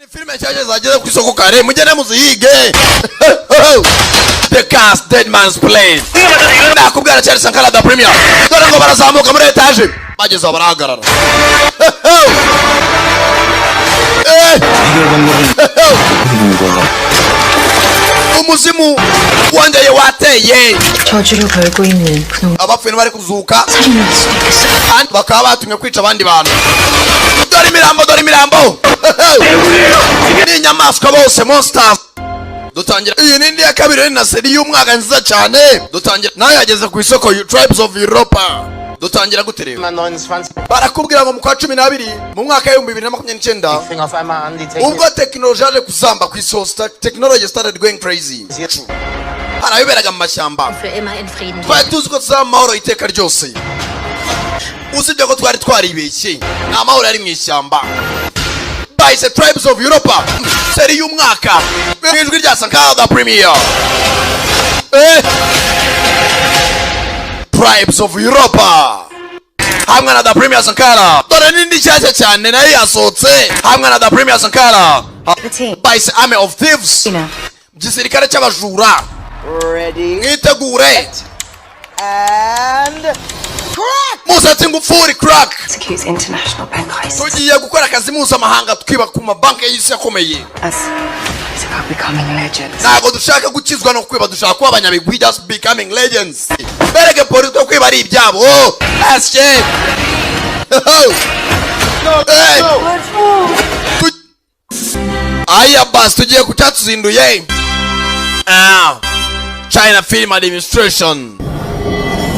Ni filime nshyashya zageze ku isoko kare, mugende muziyige. The Cast, Dead Man's Plane. Nakubwira cyane, Sankara da Premier. Dore ngo barazamuka muri etaje, bageze aho barahagarara. Eh! 누군가 Umuzimu wongeye wateye. 저주를 걸고 있는 그놈 Abapfuye bari kuzuka 살인일 수도 있겠어요. kandi bakaba batumwe kwica abandi bantu. Dore imirambo, dore imirambo, ni inyamaswa bose, monsters. Dutangira iyi ni indi ya kabiri, ni na série y'umwaka nziza cyane. Dutangira nayo yageze ku isoko, Tribes of Europa. Dutangira gute rero? 29 Barakubwira ngo mu kwa 12 mu mwaka w'2029, fing auf einmal an, die Technik ubwo tekinoloji yaje kuzamba ku isi hose, technology started going crazy. Hari abiberaga mu mashyamba. Für immer in Frieden. Twari tuzi ko tuzaba mu mahoro iteka ryose, usibye ko twari twaribeshye, nta mahoro yari mu ishyamba. Bahise Tribes of Europa, série y'umwaka, mu ijwi rya Sankara the Premier. Eh! Tribes of Europa hamwe na the Premier Sankara. Dore n'indi nshyashya cyane nayo yasohotse hamwe na the Premier Sankara, bahise Army of Thieves, igisirikare cy'abajura. Ready Mwitegure. and Musatsi ngufuri crack. Executes international bank heists. Tugiye gukora akazi mpuzamahanga, twiba ku mabanki y'isi akomeye. Us. It's about becoming legends. Ntabwo dushaka gukizwa no kwiba, dushaka kuba abanyabigwi, just becoming legends. Bereke polisi ko kwiba ari ibyabo. Asye. Hey! Aya basi, tugiye ku cyatuzinduye. Ah. China Film Administration,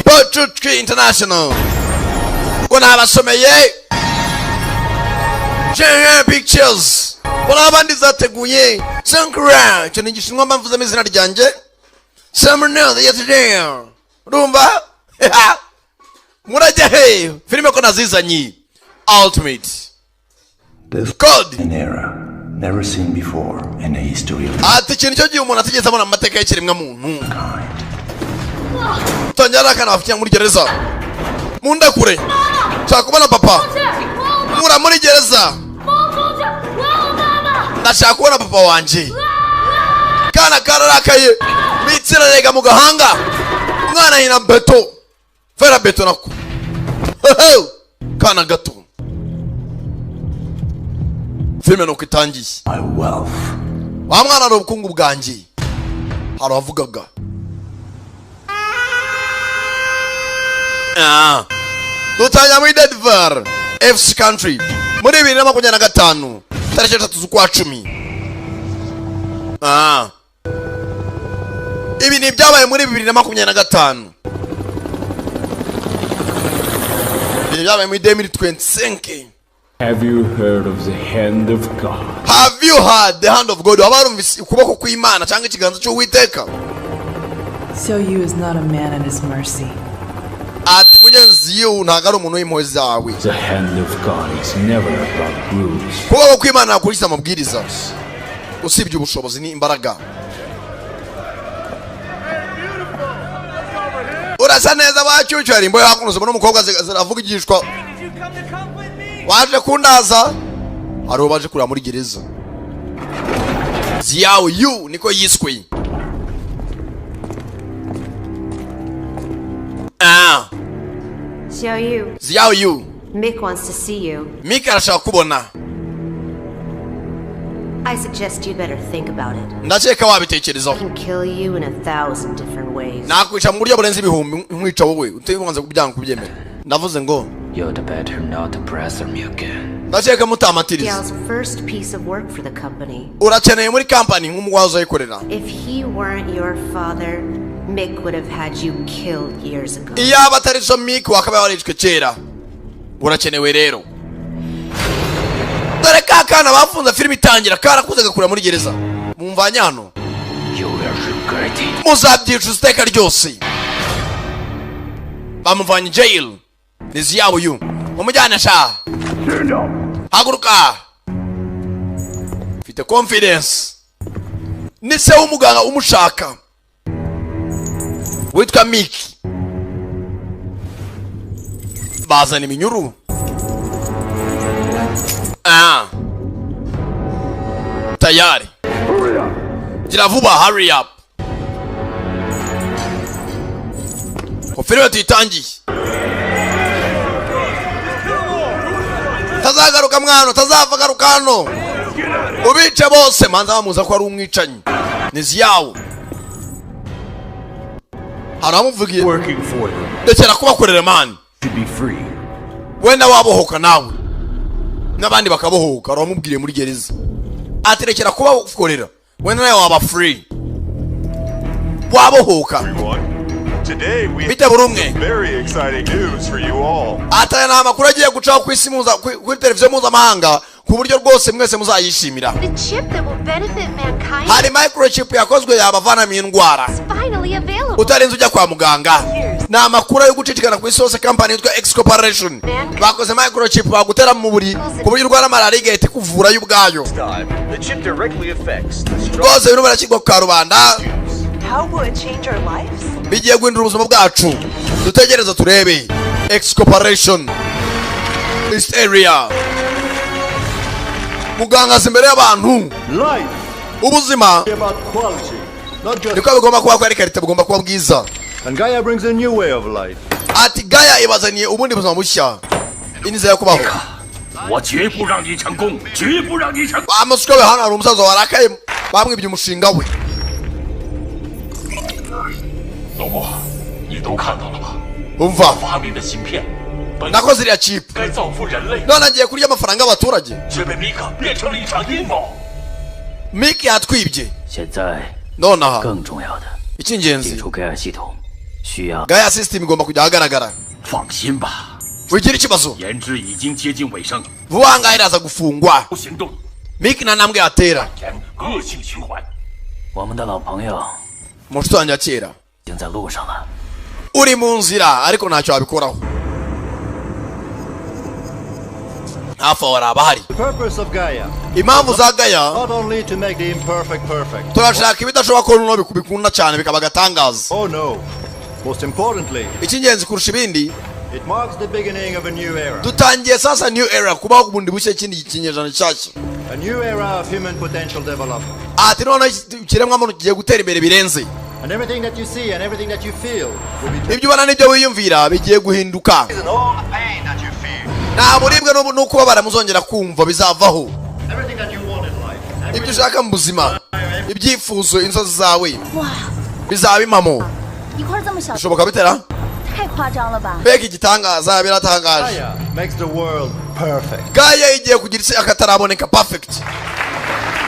Pochuchki International, ngo nabasomeye China Pictures, ngo n'abandi zateguye. Sankara, icyo ni Igishinwa, mvuzemo izina ryanjye Samuel yesterday. Urumva murajya he? Filime ko nazizanye, Ultimate This Code. an era never seen before in the history of Ati ikintu cyo gihe umuntu atigeze abona mu mateka y'ikiremwamuntu. mankind. Tangira akana bafitiye muri gereza, mundakure, nshaka kubona papa. Nkura muri gereza, ndashaka kubona papa wanjye. Kana kararakaye, mitsirarega mu gahanga. Umwana hina beto, fera beto nako kana gato. Filime nuko itangiye. My wealth. Wa mwana ni ubukungu bwanjye, hari uwavugaga. Ah. Dutangira muri Denver FC Country muri 2025, tariki 3 z'ukwa 10. Ah. Ibi ni ibyabaye muri 2025, ibi ni ibyabaye muri 2025. Have you heard of the hand of God? Have you heard the hand of God? Waba warumvise ukuboko kw'Imana cyangwa ikiganza cy'Uwiteka? So Yu is not a man in his mercy. Ati mugenzi you ntabwo ari umuntu w'impuhwe zawe. The hand of God is never about rules. Ukuboko kw'Imana ntakurikiza amabwiriza, usibye ubushobozi n'imbaraga. Urasa neza bacyucyu. Hari imbohe hakuno zibona umukobwa ziravugishwa. Waje kundaza? Hari uwo baje kureba muri gereza. Ziyawe Yu niko yiswe. Ah. Xiao Yu, Ziyawe Yu. Mick wants to see you. Mika arashaka kubona. I suggest you better think about it. Ndakeka wabitekerezaho. I can kill you in a thousand different ways. Nakwica mu buryo burenze ibihumbi, nkwica wowe utibanze kubyanga kubyemera. Ndavuze ngo You'd better not pressure me again. ndakeka mutamatiriza. Xiao's first piece of work for the company. Urakeneye muri kampani nk'umugwaza uzayikorera. If he weren't your father, Mick would have had you killed years ago. Iyaba atari so Mike, wakabaye warishwe kera. Urakenewe rero. Dore ka kana bafunze, filime itangira karakuze gakura muri gereza. Mumvanye hano. You will regret it. Muzabyicuza iteka ryose. Bamuvanye jail. Ni Ziyawe uyu, mumujyane sha. Haguruka, mfite confidence. Ni se w'umuganga umushaka witwa Miki. Bazana iminyururu. Ah. Tayari, gira vuba, hurry up. Ko filime tuyitangiye, tazagaruka mwana, tazava, garuka hano ubice bose. Manza bamuza ko ari umwicanyi ni ziyawo, hari amuvugiye. Working for them Rekera kubakorera, man. should be free. Wenda wabohoka nawe n'abandi bakabohoka. Hari uwamubwiriye muri gereza ati: "Rekera kubakorera, wenda nawe waba free, wabohoka." Today we Bite buri umwe. very exciting news for you all. Ati: "Aya ni amakuru agiye gucaho ku isi kuri televiziyo mpuzamahanga, ku buryo rwose mwese muzayishimira." The chip that will benefit mankind Hari microchip yakozwe yabavanamo indwara is finally available. utarinze ujya kwa muganga. Ni amakuru yo gucicikana ku isi hose. Kampani yitwa X Corporation bakoze microchip bagutera mu mubiri ku buryo urwara malariya igahita ikuvura yo ubwayo. Time, the chip directly affects the Rwose birimo birashyirwa ku karubanda. How will it change our lives? Bigiye guhindura ubuzima bwacu, dutegereze turebe. X Corporation East Area, muganga aza imbere y'abantu. Life Ubuzima about quality, not just. niko bigomba kuba, ko ari qualité, bugomba kuba bwiza. And Gaia brings a new way of life. Ati: "Gaia ibazaniye ubundi buzima bushya, inzira yo kubaho." 我绝不让你成功，绝不让你成。 Wa muswa we, hano hari umusaza warakaye, bamwibye umushinga we. 老婆，你都看到了吧？ Umva. 发明的芯片本 Nakoze iriya chip 该造福人类， none agiye kurya amafaranga y'abaturage. 却被米克变成了一场阴谋。 Mike yatwibye. 现在 Nonaha 更重要的， icy'ingenzi 解除盖亚系统需要。 Gaia system igomba kujya ahagaragara. 放心吧， Wigira ikibazo. 研制已经接近尾声， Vuba ngaha iraza gufungwa. 行动 Mike nta ntambwe yatera. 沿恶性循环。我们的老朋友 Mu nshuti wanjye ya kera 已经在路上了。 uri mu nzira, ariko ntacyo wabikoraho. Hafi aho hari abahari. The purpose of Gaia, Impamvu za Gaia, not only to make the imperfect perfect. turashaka ibidashoboka ko noneho bikunda cyane bikaba agatangaza. Oh no. Most importantly, Icy'ingenzi kurusha ibindi, it marks the beginning of a new era. dutangiye sasa new era, kubaho bundi bushya, ikindi kinyejana gishyashya. A new era of human potential development. Ati: "Noneho ikiremwamuntu kigiye gutera imbere birenze." And everything that you see and everything that you feel will be Ibyo ubona n'ibyo wiyumvira bigiye guhinduka. and all the pain that you feel. Nta buribwe no kubabara muzongera kumva, bizavaho. Everything that you want in life. Ibyo ushaka mu buzima, ibyifuzo, inzozi zawe bizaba impamo. 一块这么小， Bishoboka bitera? 太夸张了吧？ Mbega igitangaza, biratangaje. Gaia makes the world perfect. Gaia igiye kugira isi akataraboneka, perfect.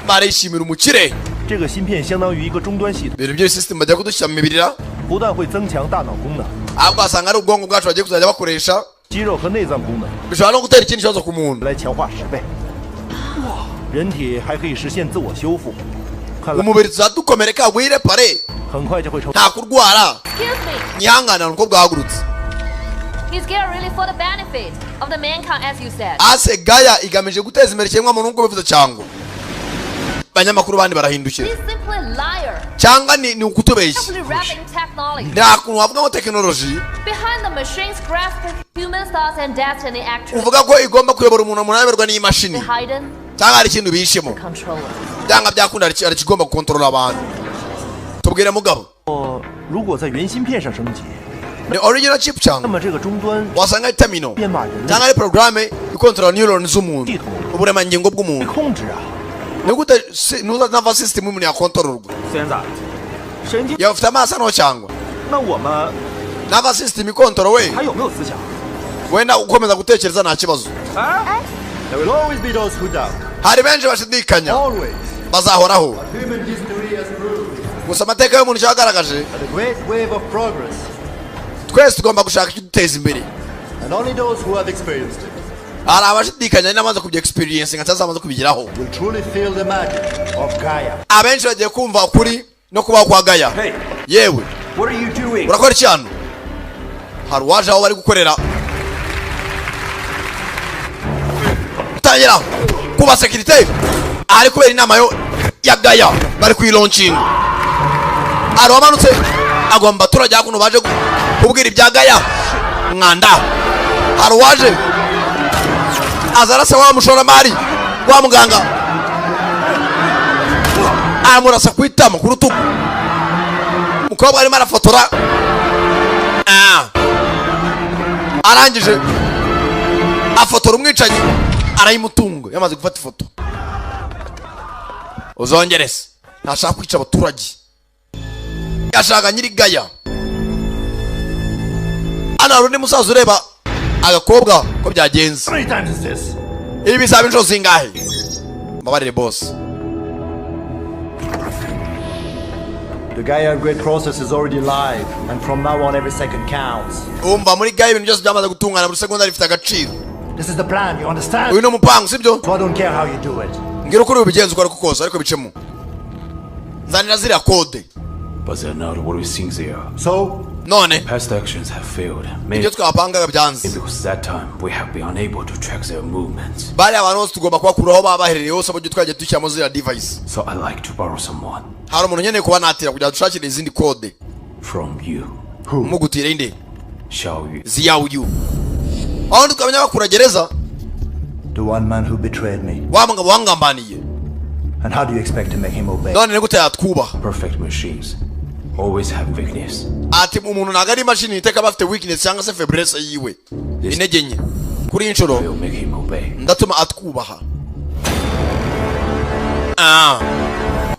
Barishimira umukire. 这个芯片相当于一个终端系统， Ibintu by'iyi system bagiye kudushyira mu mibiri, 不但会增强大脑功能、 ahubwo wasanga ari ubwonko bwacu bagiye kuzajya bakoresha. 肌肉和内脏功能 Bishobora no gutera ikindi kibazo ku muntu. 来强化10倍。人体还可以实现自我修复，看来 Umubiri tuzadukomereka wirepare. 很快就会成。 Nta kurwara. Excuse me, Nyihangane, umukobwa wahagurutse. is Gaia really for the benefit of the mankind as you said? Ase Gaia igamije guteza imbere ikiremwamuntu nk'uko bivuze, cyangwa abanyamakuru bandi barahindukira? He's simply a liar. Cyangwa ni ukutubeshya? Simply wrapped in technology. Nta kuntu wavuga ngo tekinoloji Behind the machines grasp human thoughts and destiny actually uvuga ko igomba kuyobora umuntu, umuntu ayoberwa n'imashini, hidden cyangwa hari ikintu bihishemo. Controller. Byanga byakunda hari ikigomba gukontorora abantu. Tubwire, mugabo. 哦，如果在原芯片上升级， Ni original chip 那 cyangwa 么这个终端 wasanga ari terminal 编码人类 cyangwa ari porogaramu ikontorora neuron z'umuntu, uburemangingo bw'umuntu? 控制啊。 Ni gute nuza nervous system y'umuntu yakontororwa? 孙子，神经， Yaba ufite amaso hano cyangwa 那我们 nervous system ikontorowe? 还有没有思想？ Wenda ukomeza gutekereza, nta kibazo. 哎， There will always be those who doubt. Hari benshi bashidikanya. Always. Bazahoraho. Human history has proved Gusa amateka y'umuntu icyo yagaragaje, that a great wave of progress, twese tugomba gushaka ikiduteza imbere. And only those who have experienced it Hari abashidikanya n'amaze kubya experience nka cyangwa amaze kubigeraho will truly feel the magic of Gaia. Abenshi bagiye kumva ukuri no kubaho kwa Gaia. Yewe. What are you doing? Urakora iki hano? Hari uwaje aho bari gukorera, tangira kuba sécurité ari kubera inama yo ya Gaia bari kuyilaunchinga. Hari uwamanutse agomba abaturage hakuno baje kubwira ibya Gaia mwanda. Hari uwaje aza arasa wa mushoramari wa muganga. Amurasa ku itama, ku rutugu. Umukobwa arimo arafotora. Arangije afotora umwicanyi, arayimutunga. Yamaze gufata ifoto. Uzongerese ntashaka kwica abaturage, yashaka nyiri Gaya. Hano hari undi musaza ureba agakobwa ko byagenze. Ibi bizaba inshuro zingahe? Mbabarire boss. The Gaia upgrade process is already live, and from now on every second counts. Umva, muri Gaia ibintu byose byamaze gutungana, buri segonda rifite agaciro. This is the plan, you understand? Uyu ni umupangu, sibyo? So I don't care how you do it. Ngira uko ubigenza uko ariko kose, ariko bicemo. Nzanira ziriya kode. But they're not what we think they are. So? None. Past actions have failed. Ibyo twapangaga byanze. Because that time we have been unable to track their movements. Bariya abantu bose tugomba kubakuraho baba baherereye hose, aburyo twagiye dushyiramo ziriya device. So I like to borrow someone. Hari umuntu nkeneye kuba natira kugira ngo dushakire izindi kode. From you. Mugutire inde? Xiao Yu. Xiao Yu. Aho twamenya bakura gereza. The one man who betrayed me. Wa mugabo wangambaniye. And how do you expect to make him obey? None ni gute yatwubaha? Perfect machines always have weakness. Ati umuntu ntago ari imashini, iteka aba afite weakness cyangwa se faiblesse yiwe, intege nke. Kuri iyi nshuro ndatuma atwubaha.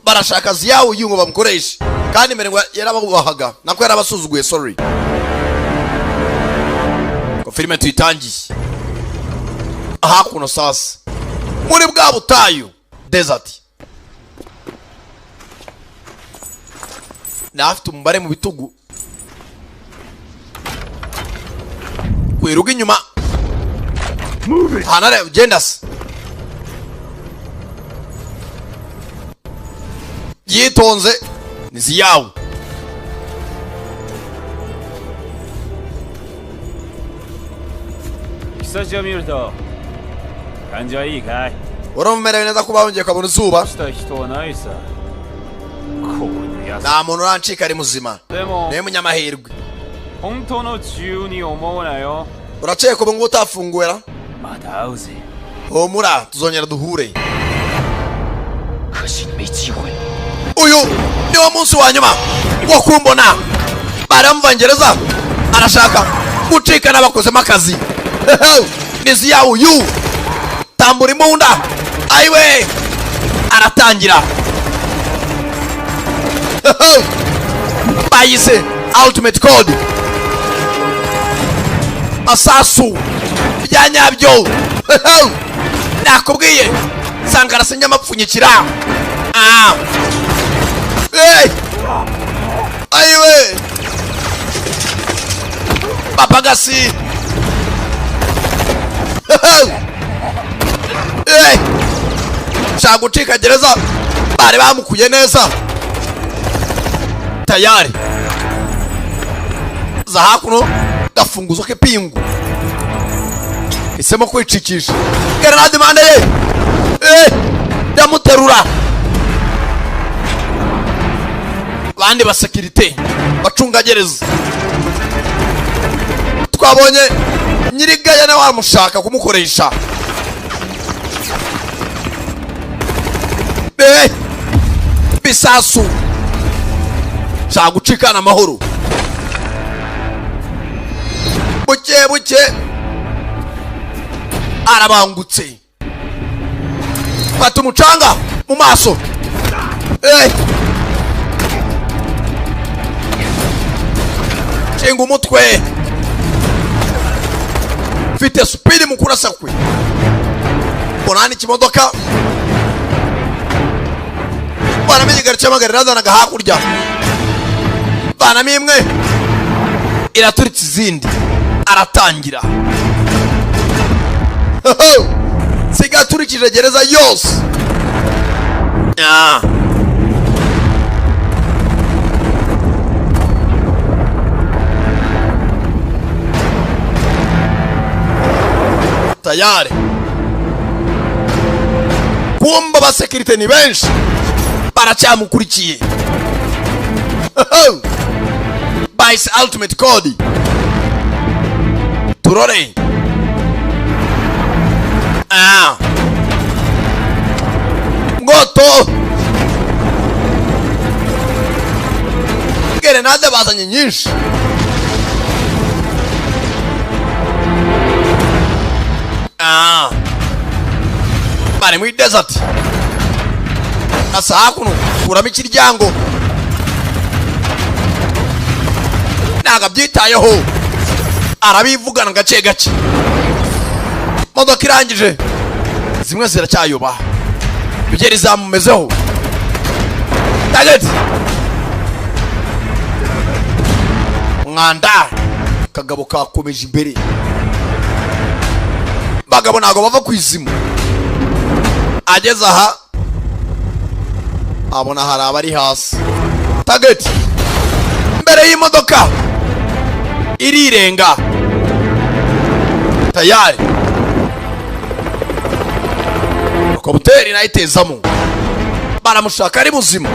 Barashaka Xiao Yu ngo bamukoreshe, kandi mbere ngo yarababubahaga, nako yarabasuzuguye, sorry. Ko filime tuyitangiye hakuno sasa muri bwa butayu, desert. Nafite umubare mu bitugu, kwiruka inyuma hanare ugenda se yitonze ni Xiao. Urumva neza ko bongeye kubona izuba. Nta muntu urancika ari muzima, niwe munyamahirwe. Urakeka ubu ngubu utafunguwe? Humura, tuzongera duhure. Uyu niwo munsi wa nyuma wo kumbona. Baramvangereza, arashaka gucika n'abakozemo akazi. Ni Xiao Yu. Tambura imbunda. Ayiwe, aratangira. Bayise ultimate code. Masasu bya nyabyo. Nakubwiye Sankara sinyamapfunyikira. Hey! Ayiwe, papagasi. Hey! Shaka gucika gereza, bari bamukuye neza tayari. Za hakuno gafunguzo k'ipingu, isemo kwicikisha grenade impande ye. Ndamuterura. Bandi ba sekirite bacunga gereza twabonye nyirigaya nawe aramushaka kumukoresha. Bisasu shaka gucikana amahoro buke buke. Arabangutse, fata umucanga mu maso. Cenga umutwe, mfite speed mu kurasa kwe. Mbona n'ikimodoka banamenye igare cy'amagare razanaga hakurya, banamo imwe iraturitse izindi. Aratangira sigaturikije gereza yose. Tayari kumba abasekirite ni benshi baracyamukurikiye. Bayise ultimate code. Turore. Ngoto Grenade bazanye nyinshi. Ah. Bari muri desert. Asa hakuno kuramo ikiryango. Ntago abyitayeho. Arabivugana gace gace. Modoka irangije. Zimwe ziracyayoba. Bigeri zamumezeho. Target. Mwanda. Kagabo kakomeje imbere. Bagabo ntago bava ku izimu. Ageze aha abona hari abari hasi. Target. Mbere y'imodoka irirenga. Tayari. Helicopter nayitezamo. Baramushaka ari muzima.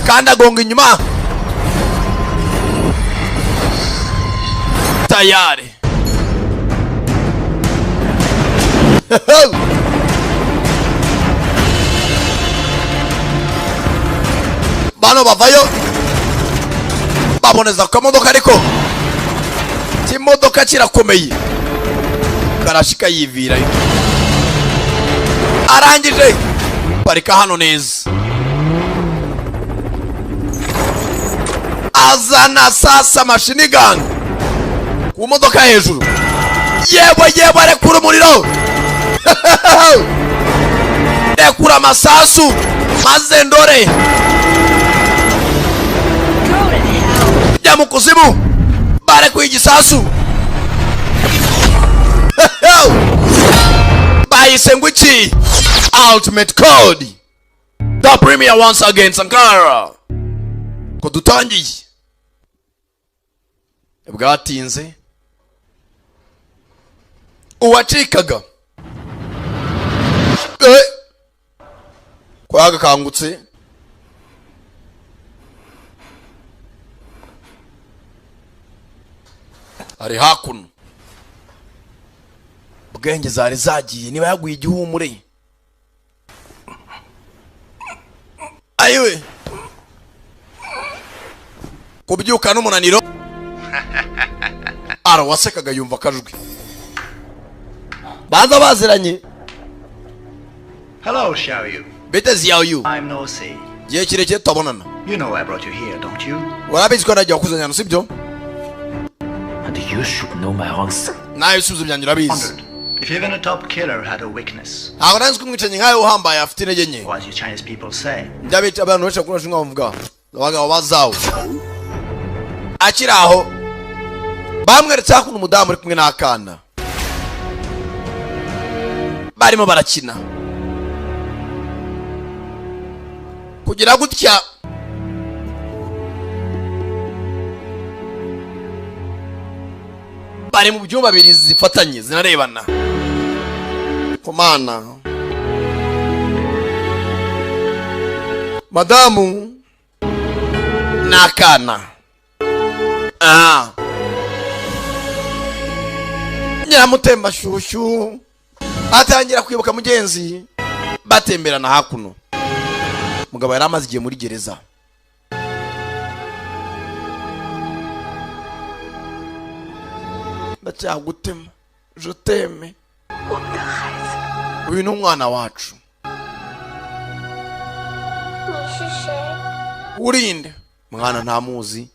Kandi agonga inyuma. Tayari. Bano bavayo baboneza ku kamodoka, ariko kimodoka kirakomeye. Karashika yivirayo. Arangije parika hano neza. Azana sasa machine gun ku modoka hejuru. Yewe yewe, rekura umuriro. Rekura amasasu maze ndore. Jya mu kuzimu. Barekuye igisasu. Bayise ngo iki? Ultimate Code. The premier once again, Sankara. Ko dutangiye. Bwatinze. Uwacikaga. Ko yagakangutse. Ari hakuno. Bwenge zari zagiye niba yaguye igihumure. Ayiwe. Kubyuka n'umunaniro. Arawasekaga yumva akajwi. Baza baziranye. Hello, Xiaoyu. Bete Xiaoyu. I'm No C. Gihe kirekire tutabonana. You know I brought you here, don't you? Warabizi ko nagiye kuzanyana, sibyo? And you should know my answer. Nawe ibisubizo byanjye urabizi. If even a top killer had a weakness. Ntabwo nari nzi ko umwicanyi nkawe uhambaye afite intege nke. What you Chinese people say. Njya abantu benshi bakunda nshinga bavuga. Abagabo bazawo. Akiri aho bamweretse hakuno umudamu uri kumwe n'akana. Barimo barakina. Kugira gutya bari mu byumba bibiri zifatanye zinarebana. Komana. Madamu n'akana. Ah. Nyiramutemba shushu atangira kwibuka mugenzi batemberana hakuno. Mugabo yari amaze igihe muri gereza. Ndacyagutema, je t'aime. Uyu ni umwana wacu. Urinde mwana ntamuzi.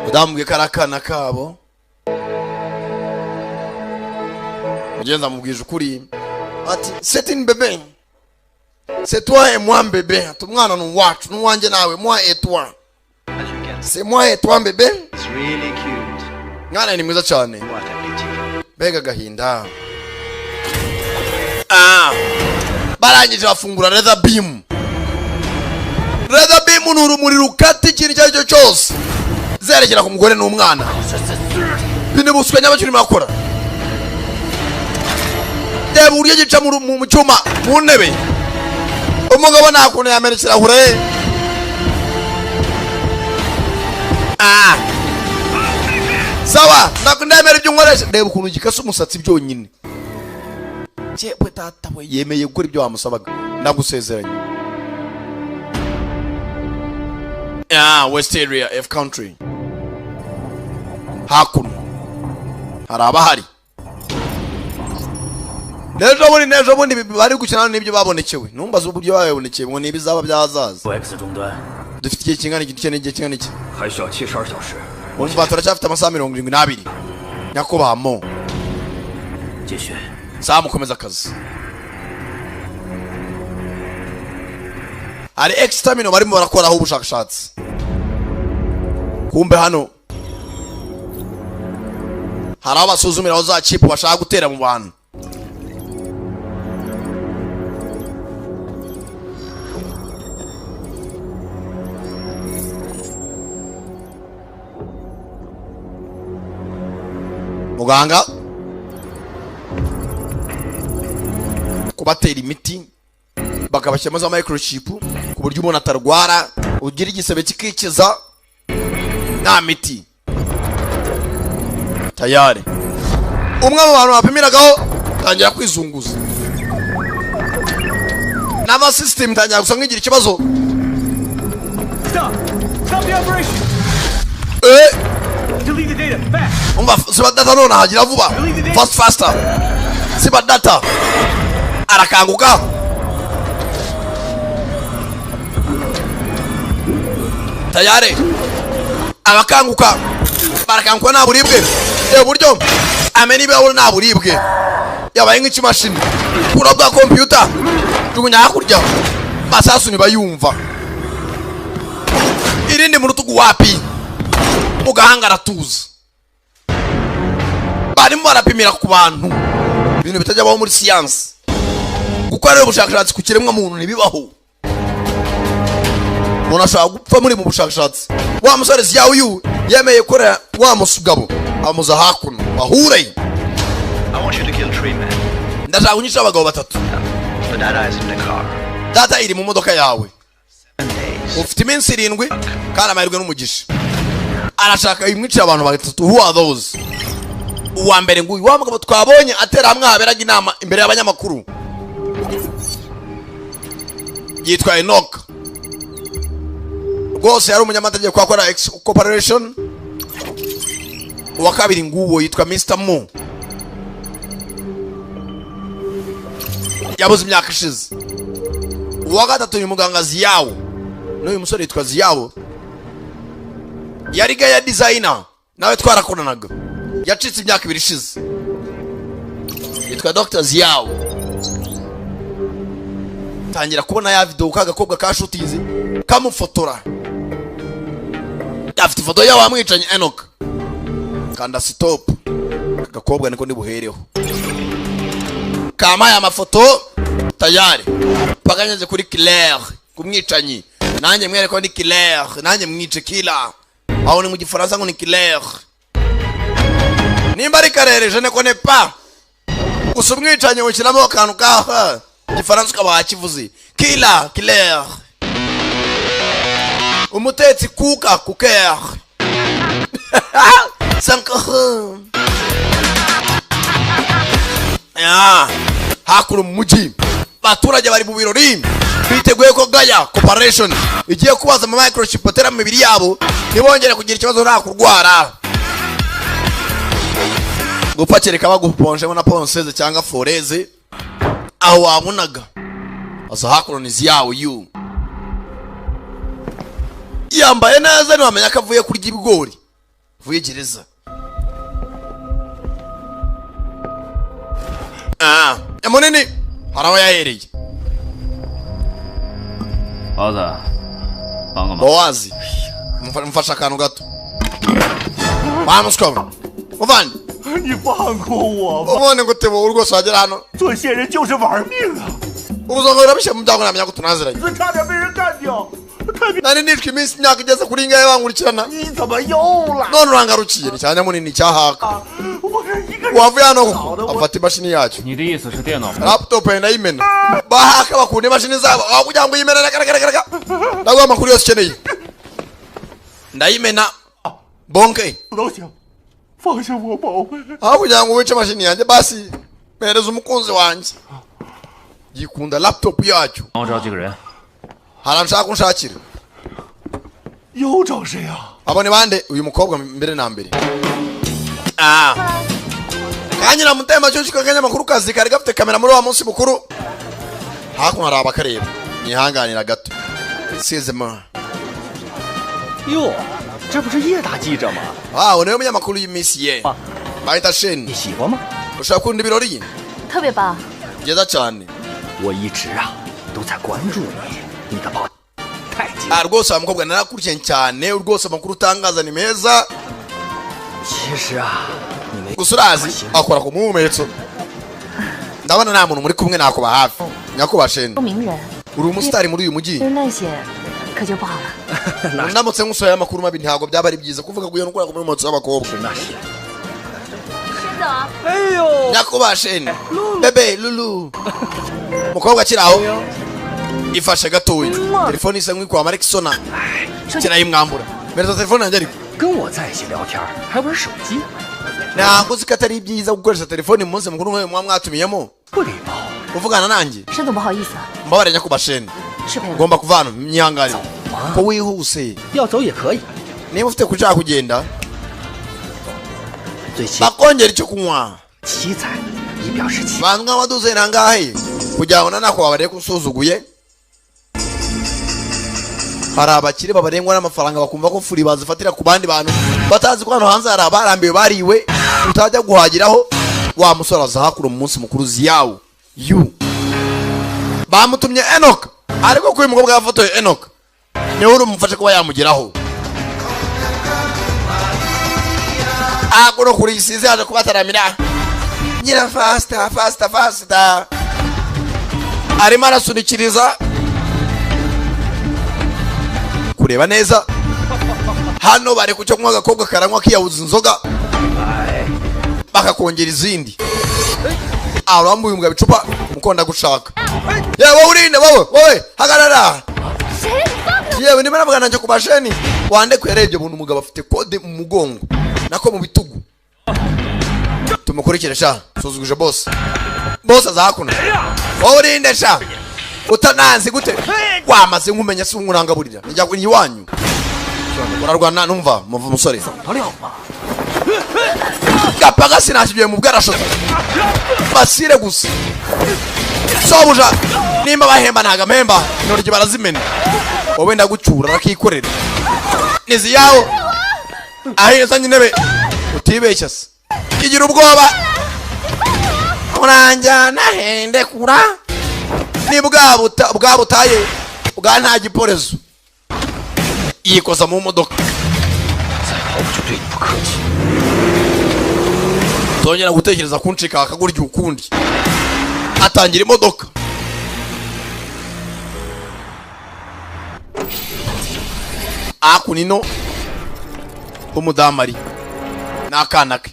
Udambwe karakana kabo. Mugenzi amubwije ukuri ati c'est une bébé. C'est toi et moi bébé. Ati umwana ni uwacu, ni uwanjye nawe, moi et toi. C'est moi et toi bébé. It's really cute. Mwana ni mwiza cyane. What a pity. Mbega gahinda. Barangije bafungura leather beam. Leather beam ni urumuri rukata ikintu icyo ari cyo cyose. Zerekera ku mugore n'umwana. Binibuswe nyabakiri makora. Reba uburyo gica mu cyuma mu ntebe. Umugabo nta kuntu yamena ikirahure. Sawa, ndemera ibyo unkoresha. Reba ukuntu gikase umusatsi byonyine. Yewe data we, yemeye gukora ibyo wamusabaga. Ndagusezeranye. Ah, West Area F country. Hakuno hari abahari. N'ejo bundi bari gukina n'ibyo babonekewe. Numbaza uburyo babonekeye ngo nibizaba byazaza. X 终端 Dufite igihe kingana iki? Dukeneye igihe kingana iki? 还需要72小时。 Umva, turacyafite amasaha 72. Nyakubahwa Mo. 继续。 Sawa, mukomeza akazi. Hari X terminal barimo barakoraho ubushakashatsi. Kumbe hano hari aho basuzumira aho za chip bashaka gutera mu bantu. Muganga kubatera imiti bakabashyiramo za microchip ku buryo umuntu atarwara, ugira igisebe kikikiza nta miti. Tayari umwe mu bantu bapimiragaho tangira kwizunguza, n'ama system tangira gusa nk'igira ikibazo. Stop! Stop the operation! Delete the data, fast! Umva, siba data none hagira vuba. Fast faster. Siba data. Arakanguka. Tayari abakanguka barakanguka nta buribwe. Buryo amena ibirahuri nta buribwe. Yabaye nk'ikimashini. Kura bwa computer. Jugunya hakurya. Masasu ntibayumva. Irindi mu rutugu wapi? Mu gahanga aratuza. Barimo barapimira ku bantu ibintu bitajya baho muri siyansi. Gukora ubushakashatsi ku kiremwa muntu ntibibaho. Umuntu ashobora gupfa muri mu bushakashatsi. Wa musore Ziyawu yemeye gukorera wa musugabo amuza hakuno bahure. I want you to kill 3 men. Ndashaka kunyica abagabo batatu. The data is in the car. Data iri mu modoka yawe. Ufite iminsi 7 kandi amahirwe n'umugisha. Arashaka imwica abantu batatu. Who are those? Uwa mbere nguyu wa mugabo twabonye atera hamwe haberaga inama imbere y'abanyamakuru. Yitwa Enoch. Rwose yari umunyamategeko akora X Corporation. Uwa kabiri nguwo yitwa Mr. Mo. Yabuze imyaka ishize. Uwa gatatu ni muganga Ziyawo. N'uyu musore yitwa Ziyawo. Yari gaya designer nawe twarakoranaga. Yacitse imyaka 2 ishize. Yitwa Dr. Ziyawo. Tangira kubona ya video kagakobwa ka shootinze kamufotora. Afite ifoto ya wamwicanye Enoch. Kanda stop. Kagakobwa niko ndi buhereho. Kama ya mafoto tayari. Paganyeze kuri Claire kumwicanyi. Nanjye mwereko ni Claire, nanjye mwice killer. Aho ni mu gifaransa ngo ni Claire. Nimba ari karere je ne connais pas. Gusa umwicanyi ushyiramo akantu ka gifaransa ukaba wakivuze. Killer, Claire. Umutetsi kuka kuker. Sankaho. Ah, hakuno mu mujyi abaturage bari mu birori biteguye ko Gaya Corporation igiye kubaza ama microchip batera mu mibiri yabo ntibongere kugira ikibazo nta kurwara. Gupfa kereka baguponjemo na ponseze cyangwa foreze aho wabonaga. Aza hakuno ni Ziyawo yu. Yambaye neza ntiwamenya ko avuye kurya ibigori. Avuye gereza. Ah, munini hari aho yahereye. Bowazi, mfasha akantu gato. Bamuswa. Muvandi. 你放过我吧！ Ubone ngo tebo rwose wagera hano. 做线人就是玩命啊！ Ubuzima burabishye mu byago namenya ko tunaziranye. 差点被人干掉。 Nari nishwe iminsi imyaka igeze kuri ingahe bankurikirana. None urangarukiye ni cyane munini cyahaka. Wavuye hano afata imashini yacyo. 你的意思是电脑？ Laptop ndayimena. Bahaka bakunda imashini zabo aho kugira ngo uyimene reka reka reka. Ndaguha amakuru yose ukeneye. Ndayimena. Bonke. 都行，放下我，宝贝。 Aho kugira ngo wice mashini yanjye, basi mpereza umukunzi wanjye. Gikunda laptop yacyo. 帮我找几个人。 Hari nshaka kunshakira. 又找谁啊？ Abo ni bande? Uyu mukobwa mbere na mbere. Ah. Kanyira mutema cyo k'akanyamakuru kazi kari gafite kamera muri wa munsi mukuru. Hakuno hari abakareba. Nihanganira gato. Sizemo. 哟，这不是叶大记者吗？ Ah, niwe munyamakuru y'iminsi ye. Bahita Shen. 你喜欢吗？ Ushaka kunda ibirori? 特别棒。 Byiza cyane. 我一直啊都在关注你，你的报太精。 Ah, rwose wa mukobwa narakurikiye cyane, rwose amakuru utangaza ni meza. 其实啊，你没 Gusa urazi akora ku muhumetso. Ndabona nta muntu muri kumwe nakuba hafi. Nyakuba Shen. 名人， Uri umusitari muri uyu mujyi. 那些可就不好了。 Ndamutse nkusohoye amakuru mabi ntabwo byaba ari byiza kuvuga ngo iyo ndwara ku muhumetso w'abakobwa. 申总， 哎呦， Nyakuba Shen. Bebe Lulu. Umukobwa akiri aho ifashe gatoya. Telefone isa nk'ikwama ariko isona. Kirayimwambura. Mpereza telefone yanjye ariko. 跟我在一起聊天还玩手机， Ntabwo uzi ko atari byiza gukoresha telefone mu munsi mukuru nk'uyu muba mwatumiyemo. 不礼貌。 Uvugana nanjye. 申总不好意思， Mbabare nyakuba Shen. 失陪了。 Ugomba kuva hano myihanganire. Ko wihuse. 要走也可以。 Niba ufite kushaka kugenda 最起 bakongera icyo kunywa. 七彩，以表示七。 Bantu nk'abaduze nangahe kugira ngo nanako babarebe ko usuzuguye. Hari abakire babarengwa n'amafaranga bakumva ko furi bazifatira ku bandi bantu batazi ko hano hanze hari abarambiwe bariwe utajya guhagiraho. Wa musore aza hakuno mu munsi mukuru ziyawo yu bamutumye Enoch, ariko kuri uyu mukobwa yafotoye Enoch niwe uri umufashe kuba yamugeraho. Hakuno kuri isize yaje kubataramira nyira fasta fasta fasta, arimo arasunikiriza kureba neza. Hano bari ku cyo kunywa, agakobwa karanywa kiyabuza inzoga bakakongera izindi. Arambuye umugabo icupa mukunda gushaka. Yewe urinde wowe, wowe hagarara. Yewe ndimo navuga nanjye ku basheni wande yarebye buntu umugabo afite kode mu mugongo nako mu bitugu. Tumukurikire sha, suzuguje boss. Boss aza hakuno. Wowe urinde sha, utananzi gute wamaze nkumenya si unkurangaburira njya iwanyu urarwana numva muva umusore gapaga sinashibiye mu bwarashoto basire gusa sobuja nimba bahemba ntago mpemba intoryi barazimena wowe ndagucyura rakikorera nizi yawo ahezanye intebe utibeshya se igira ubwoba uranjyana hende kura ni bwa butaye bwa nta giporezo yikoza mu modoka. Tongera gutekereza kuncika akagurya ukundi. Atangira imodoka. Akunino umudamari n'akana ke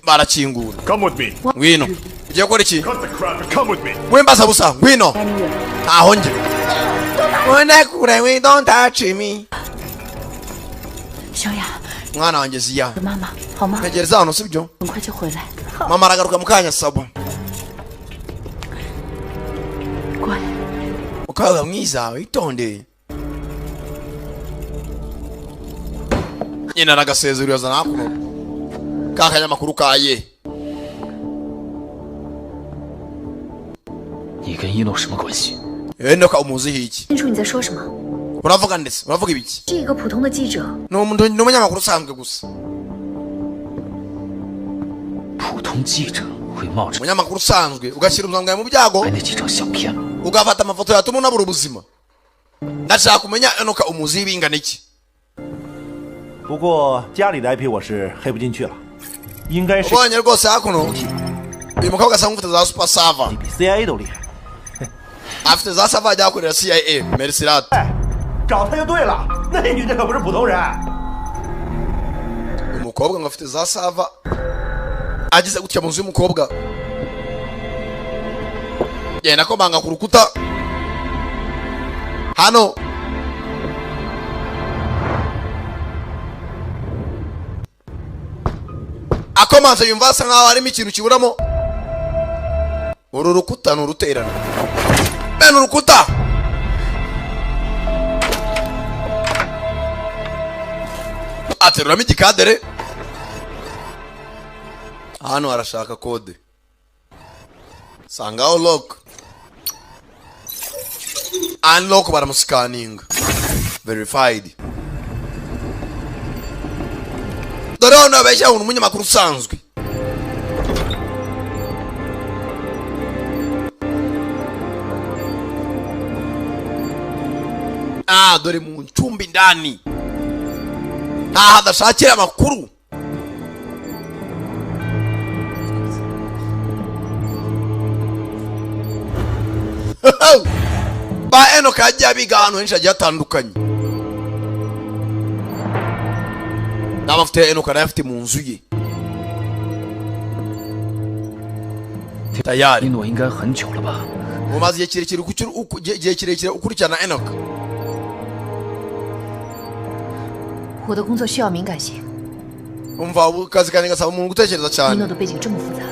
barakingura. Come with me. Ngwino. Ugiye gukora iki? Cut the crap and come with me. Wimbaza busa, ngwino. Ntaho njye. Unekure, we don't touch me. 小雅， Mwana wanjye Ziya. 妈妈好吗？ Ntegereza hano sibyo? 很快就回来。 Mama aragaruka mu kanya sabo. 乖。 Mukobwa mwiza witonde. Nyina aragasezera yazana hakuno. Ka kanyamakuru kaye. 你跟一诺什么关系？ Enoka umuziho iki? 清楚你在说什么？ Uravuga ndetse uravuga ibiki? 是一个普通的记者， Ni umuntu ni umunyamakuru usanzwe gusa. 普通记者会冒着 Umunyamakuru usanzwe ugashyira ubuzima bwawe mu byago 拍那几张相片吗？ ugafata amafoto yatuma unabura ubuzima. Ndashaka kumenya Enoka umuziho ibingana iki? 不过家里的 IP 我是黑不进去了，应该是 Ubonye rwose hakuno uyu mukobwa asa nk'ufite za super server, 比 CIA 都厉害。 afite za server ajya akorera CIA Mercedes. 找他就对了，那女的可不是普通人。 Umukobwa ngo afite za server agize gutya mu nzu y'umukobwa yenda komanga ku rukuta hano. Akomanze yumva asa nkaho harimo ikintu kiburamo. Uru rukuta ni uruterano. Bene urukuta. Ateruramo igikadere. Hano arashaka kode. Sangaho lock. Unlock baramusikaninga. Verified. Dore hano abeshya umunyamakuru usanzwe. Ah, dore mu ncumbi ndani. Ntaho adashakira amakuru. Ba Enoch yagiye abiga ahantu henshi hagiye hatandukanye. N'amavuta ya Enoch arayafite mu nzu ye. Tayari. Umaze igihe kirekire ukurikirana Enoch. 我的工作需要敏感性。 Umva akazi kanjye gasaba umuntu gutekereza cyane. 一诺的背景这么复杂，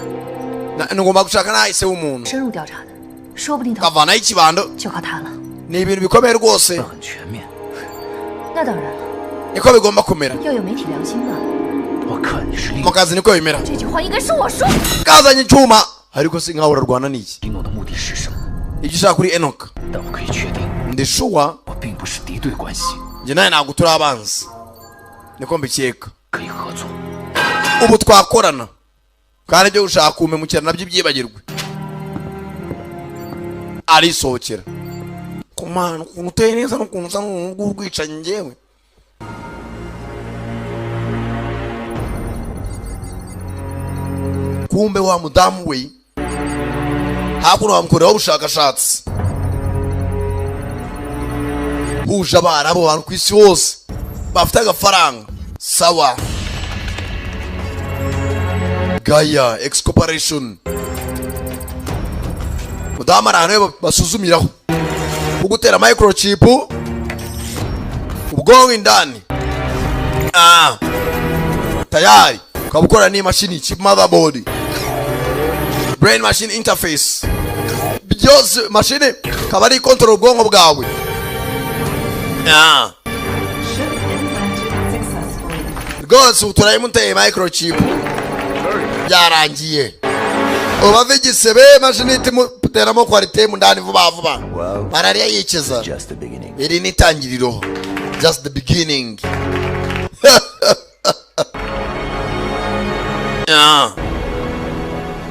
Ngomba gushaka n'ahise w'umuntu. 深入调查的，说不定他 kavanaho ikibando. 就靠他了。 Ni ibintu bikomeye rwose. 那当然了， Niko bigomba kumera. 要有媒体良心嘛。 Mu kazi niko bimera. 这句话应该是我说。 Kazanye icyuma ariko si nkaho urarwana n'iki. Ibyo ushaka kuri Enoch. Ndi sure. Njye nawe ntabwo turi abanzi. Niko mbikeka. Ubu twakorana. Kandi ibyo ushaka kumpemukira nabyo byibagirwe. Arisohokera. Kumana ukuntu uteye neza n'ukuntu usa n'urwicanyi njyewe. Kumbe wa mudamu we hakuno bamukoreraho ubushakashatsi. Huje abarabu abantu ku isi hose bafite agafaranga. Sawa. Gaia X Corporation. Mudamu ari ahantu basuzumiraho kugutera microchip ubwonko indani. Ah. Tayari ukaba ukora n'imashini chip motherboard. Brain machine interface. Byose machine kaba ari control ubwonko bwawe. Ah. Rwose turayimuteye microchip. Byarangiye. Ubave igisebe mashini itimuteramo quality mu ndani vuba vuba. Malaria yikiza. Iri ni itangiriro. Just the beginning. Ah.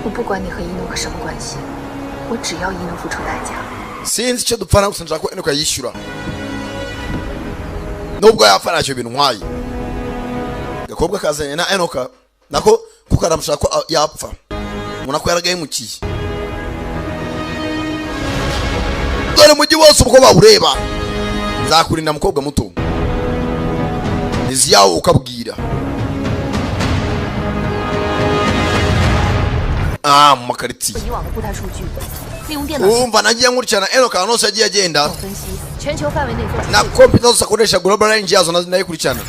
我不管你和一诺可什么关系，我只要一诺付出代价。 Sinzi icyo dupfana gusa nshaka ko Enoch yishyura. Nubwo yapfa ntacyo bintwaye. Gakobwa kazanye na Enoch nako kuko aramushaka ko yapfa. Ubona ko yaragahemukiye. Dore umujyi wose uko bawureba. Nzakurinda mukobwa muto. Nizi yawo ukabwira. Ah, mu makaritsiye. 以往的固态数据，利用电脑 Umva nagiye nkurikirana Enoch ahantu hose yagiye agenda. 分析，全球范围内做出 Na computer zose akoresha global range yazo nayikurikirana.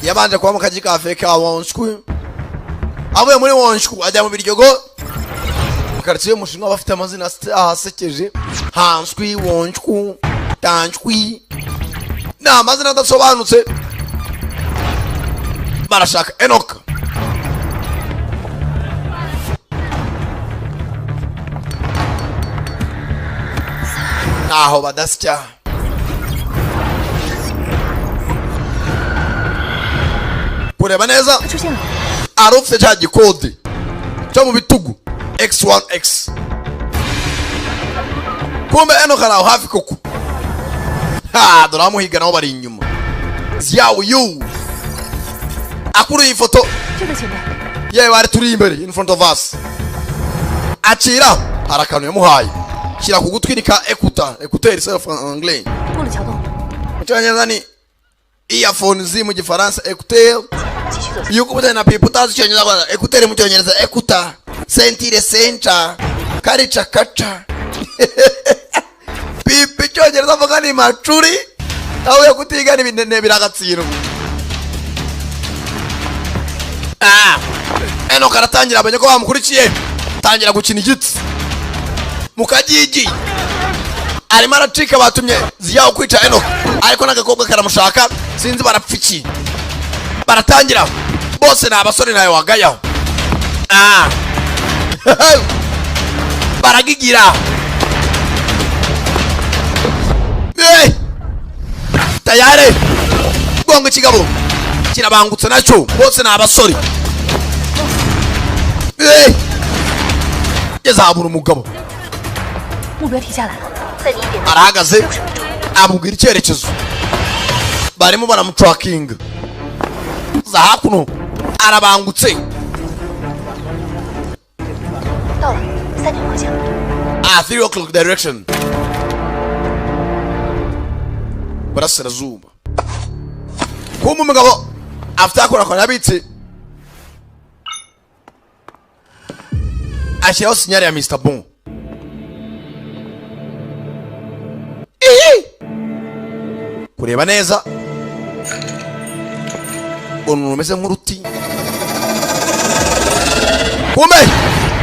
Yabanje kuba mu kaji ka Afrika Wonshku. Avuye muri Wonshku ajya mu Biryogo. Mu karitsiye y'Umushinwa bafite amazina asekeje. Hanswi, Wonshku, Tanshwi. Ni amazina adasobanutse. Barashaka Enoch. Ntaho badasya. Kureba neza arufite cya gikode cyo mu bitugu X1X. Kumbe Enoch ari aho hafi koko. Ha, dore abamuhiga nabo bari inyuma. Ziyawu yu. Akuruye ifoto. 就在前面。 Yewe bari turi imbere in front of us. Akira hari akantu yamuhaye. Shyira ku gutwi ni ka ekuta, écouteur c'est en anglais. 过了桥洞， Mu cyongereza ni earphones mu gifaransa écouteur. 继续走。 Iyo ukubutana na pipa utazi icyongereza kwanza écouteur mu cyongereza ekuta, sentire sencha, karica kaca. Pipa icyongereza avuga ni macuri, aho yo kutiga ni ibintu biragatsindwa. Ah. Enoka aratangira, abonye ko bamukurikiye, tangira gukina igiti mu kagigi, arimo aracika. Batumye Ziyaho kwica Enoka, ariko n'agakobwa karamushaka, sinzi barapfa iki. Baratangira bose, ni abasore, ntawe wagayaho. Ah. Baragigira. Eh! Tayari gonga ikigabo kirabangutse nacyo, bose ni abasore. Eh! Yazahabura umugabo. 目标停下来了，在你一点 Arahagaze, amubwira icyerekezo barimo baramutrakinga za hakuno, arabangutse. 到了，3点方向。 Ah, 3 o'clock direction, burasirazuba. Kumva umugabo afite akorakora yabitse, ashyiraho sinyari ya Mr Bon. Ihi! Kureba neza uruntu rumeze nk'uruti, kumbe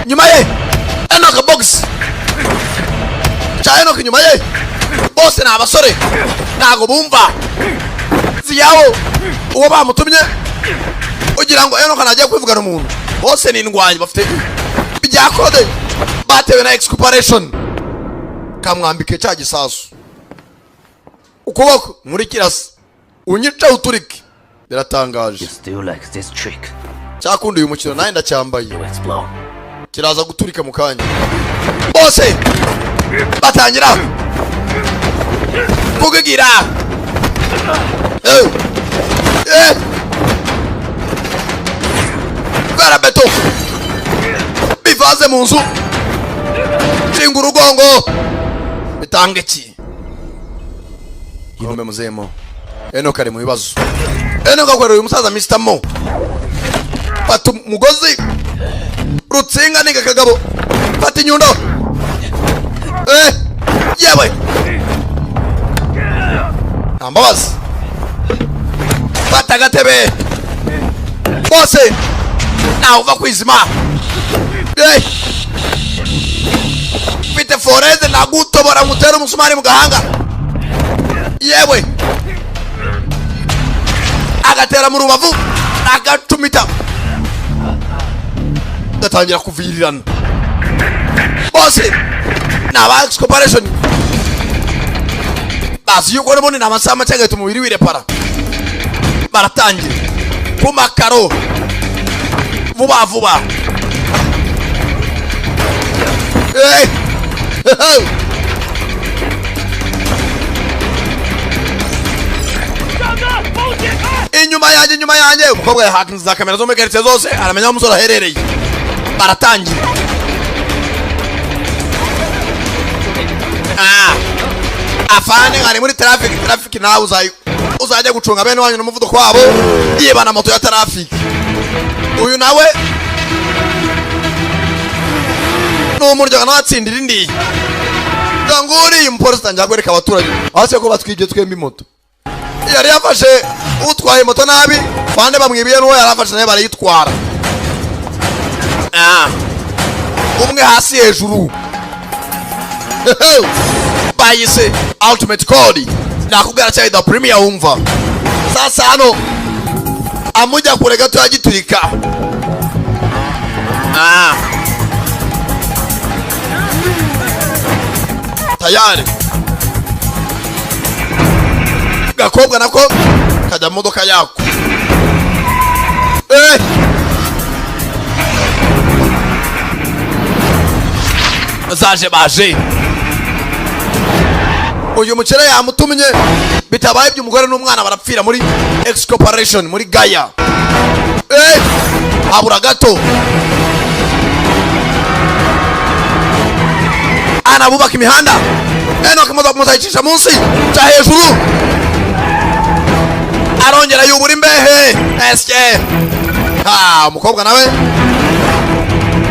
nyuma ye Enoka box cya Enoka inyuma ye, bose ni abasore, ntago bumva Ziyawo uwo bamutumye ugira ngo Enoka ntajya kwivugana umuntu. Bose ni indwanyi, bafite ibya kode batewe na excuperation. Kamwambike cya gisasu ukuboko nkurikirasa unyica uturike, biratangaje. Still like this trick. Cyakundi uyu mukino nawe ndacyambaye. Explode. Kiraza guturika mu kanya. Bose batangira kugigira. Eh. Eh. Bwara beto bivanze mu nzu, nshinga urugongo, bitanga iki kombe muzemo. Enoka ari mu bibazo. Enoka akorera uyu musaza Mr Mo. Fata umugozi, rutsinga niga kagabo, fata inyundo. Eh, yewe, nta mbabazi, fata agatebe, bose ntawe uva kwizima. Eh, mfite foreze, nagutobora ngutera umusumari mu gahanga. Yewe, agatera mu rubavu, agacumita, gatangira kuvirirana. Bose ni aba ex corporation, bazi yuko n'ubundi ni amasaha make agahita umubiri wirepara. Baratangira ku makaro vuba vuba. Eh! Inyuma yanjye, inyuma yanjye! Umukobwa yahakinze za kamera zo muri karitsiye zose, aramenya aho umusore aherereye. Baratangira. Ah. Afande ari muri traffic, traffic nawe uzajya gucunga bene wanyu n'umuvuduko wabo, yibana moto ya traffic. Uyu nawe ni umuryango nawe atsindira indi nguri. Umupolisi atangira kwereka abaturage hasi ko batwibye twembi moto. Yari yafashe utwaye moto nabi, bande bamwibiye n'uwo yari afashe nawe barayitwara. Ah. Umwe hasi hejuru, bayise ultimate code, nakubwira cyari the premier. Wumva sasa hano amujya kure gato yagiturika. Ah. Tayari gakobwa nako kajya mu modoka yako. Eh! Zaje baje, uyu mukire yamutumye, bitabaye iby'umugore n'umwana barapfira muri ex corporation muri Gaya. Eh! Habura gato ana bubaka imihanda. Enoka imodoka muzayicisha munsi cya hejuru, arongera yubura imbehe esye. Ha, umukobwa nawe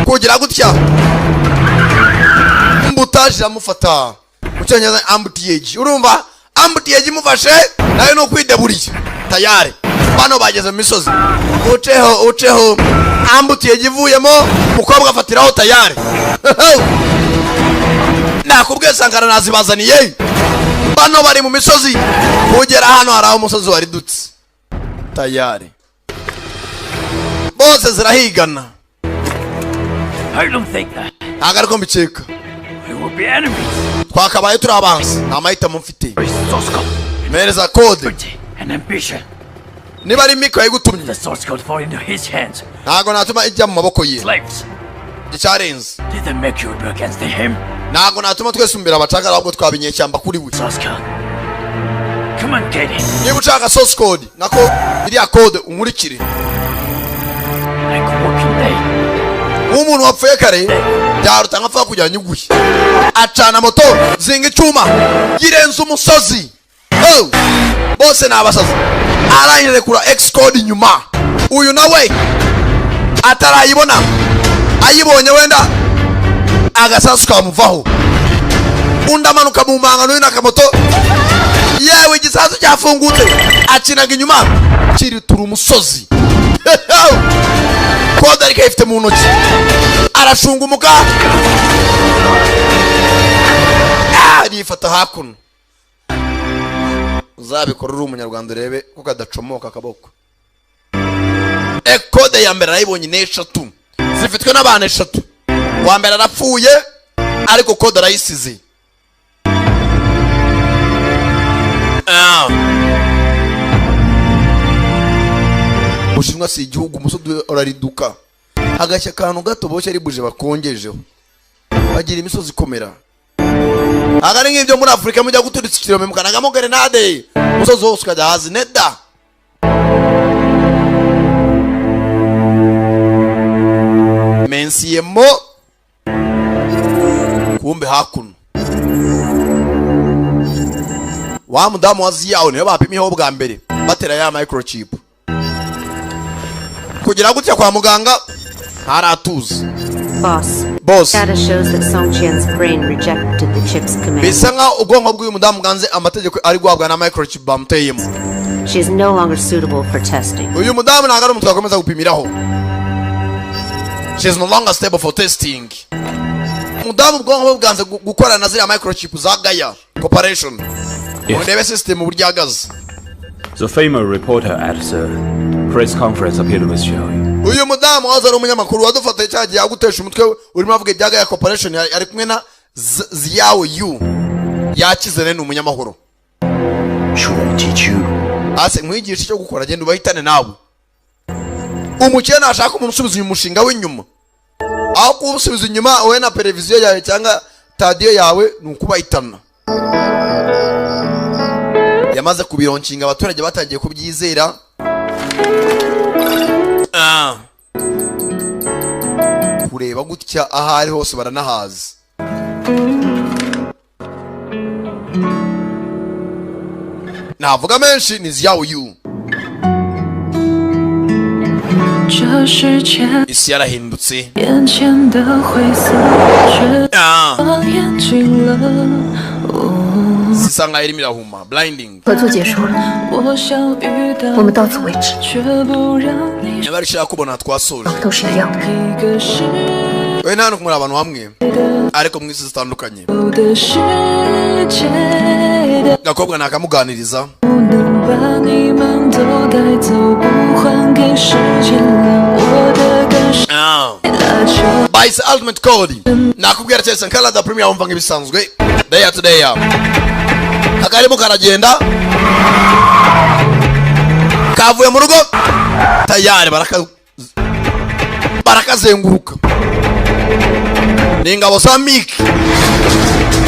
kugira gutya mbutaje iramufata, mu cyongereza ambutiyegi, urumva ambutiyegi imufashe nayo ni ukwideburiye. Tayari bano bageze mu misozi. Uceho, uceho. Ambutiye ivuyemo, umukobwa afatiraho tayari. Nakubwiye, Sankara nazibazaniye. Bano bari mu misozi, kugera hano hari aho umusozi waridutse, tayari bose zirahigana. I don't think that. Ntabwo ariko mbikeka. We will be enemies. Twakabaye turi abanzi, nta mahitamo mfite. Source code Mpereza code. and ambition. Niba ari Miko yayigutumye, The source code fall into his hands. ntabwo natuma ijya mu maboko ye. Slaves. Icyarenze. Did they make you against him? Ntabwo natuma twese abacakara, ahubwo twaba inyeshyamba kuri we. Source code. Come on, Katie. Niba ushaka source code, nako iriya code, unkurikire. Like walking dead. Nk'umuntu wapfuye kare byaruta nkapfa kugira nyiguye. Acana moto, zinga icyuma, yirenza umusozi. Oh! Bose ni abasazi. Arangije rekura x code inyuma. Uyu nawe atarayibona, ayibonye wenda agasasu kamuvaho. Undi amanuka mu manga n'uyu n'akamoto. Yewe, igisasu cyafungutse, akinaga inyuma, kiritura umusozi. Code ariko ayifite mu ntoki, arashungumuka. Ah, arifata hakuno. Uzabikora uri umunyarwanda urebe ko kadacomoka akaboko. E code ya mbere arayibonye, ni eshatu zifitwe n'abantu eshatu. Uwa mbere arapfuye, ariko code arayisize. Ah. Bushinwa si igihugu, umusozi urariduka hagashya akantu gato boshye ari buje bakongejeho. Bagira imisozi ikomera, ntabwo ari nk'ibyo muri Afurika mujya guturitsa ikirombe mukanagamo grenade, umusozi wose ukajya hasi neda. Mensiyemo kumbe hakuno wa mudamu wa Ziyawo niwe bapimiyeho bwa mbere, batera ya microchip kugira gutya kwa muganga ntaratuza. Boss. Boss. Data shows that Song Qian's brain rejected the chip's command. Bisa nkaho ubwonko bw'uyu mudamu bwanze amategeko ari guhabwa na microchip bamuteyemo. She is no longer suitable for testing. Uyu mudamu ntabwo ari umuntu twakomeza gupimiraho. She is no longer stable for testing. Umudamu ubwonko bwe bwanze gukorana na ziriya microchip za Gaia Corporation. Murebe system uburyo ihagaze. The famous reporter at the press conference appeared with Xiaoyu. Uyu mudamu waza ari umunyamakuru wadufataye cya gihe agutesha umutwe urimo avuga ibya Gaia Corporation, ari kumwe na Ziyawo Yu. Yakize rero, ni umunyamahoro. Should I teach you? Ase nkwigisha icyo gukora? Genda ubahitane nawe. Umukire nashaka umuntu usubiza uyu mushinga w'inyuma, aho kuwusubiza inyuma wowe na televiziyo yawe cyangwa radiyo yawe, ni ukubahitana. Yamaze kubironkinga, abaturage batangiye kubyizera. Ah. Kureba gutya aho ari hose baranahazi. Navuga menshi ni Ziyawo Yu. 这世界 Isi yarahindutse. 眼前的灰色，却 Ah. 眼睛了。 Isi isa nkaho irimo irahuma, blinding. 合作结束了，我想遇到，我们到此为止。却不让你 Niba rishaka kubona twasoje. 都是一样的人。 一个世 We nta muri abantu hamwe ariko mu isi zitandukanye. 的世界的， Gakobwa nakamuganiriza. 不能把你们都带走，不还给时间了，我的感受 Ah. 拉扯。 Bahise Ultimate Code. Nakubwira cyane, Sankara da Premier, wumva nk'ibisanzwe day to day. Akarimo karagenda, kavuye mu rugo tayari, barakazenguruka ni ingabo za Miki.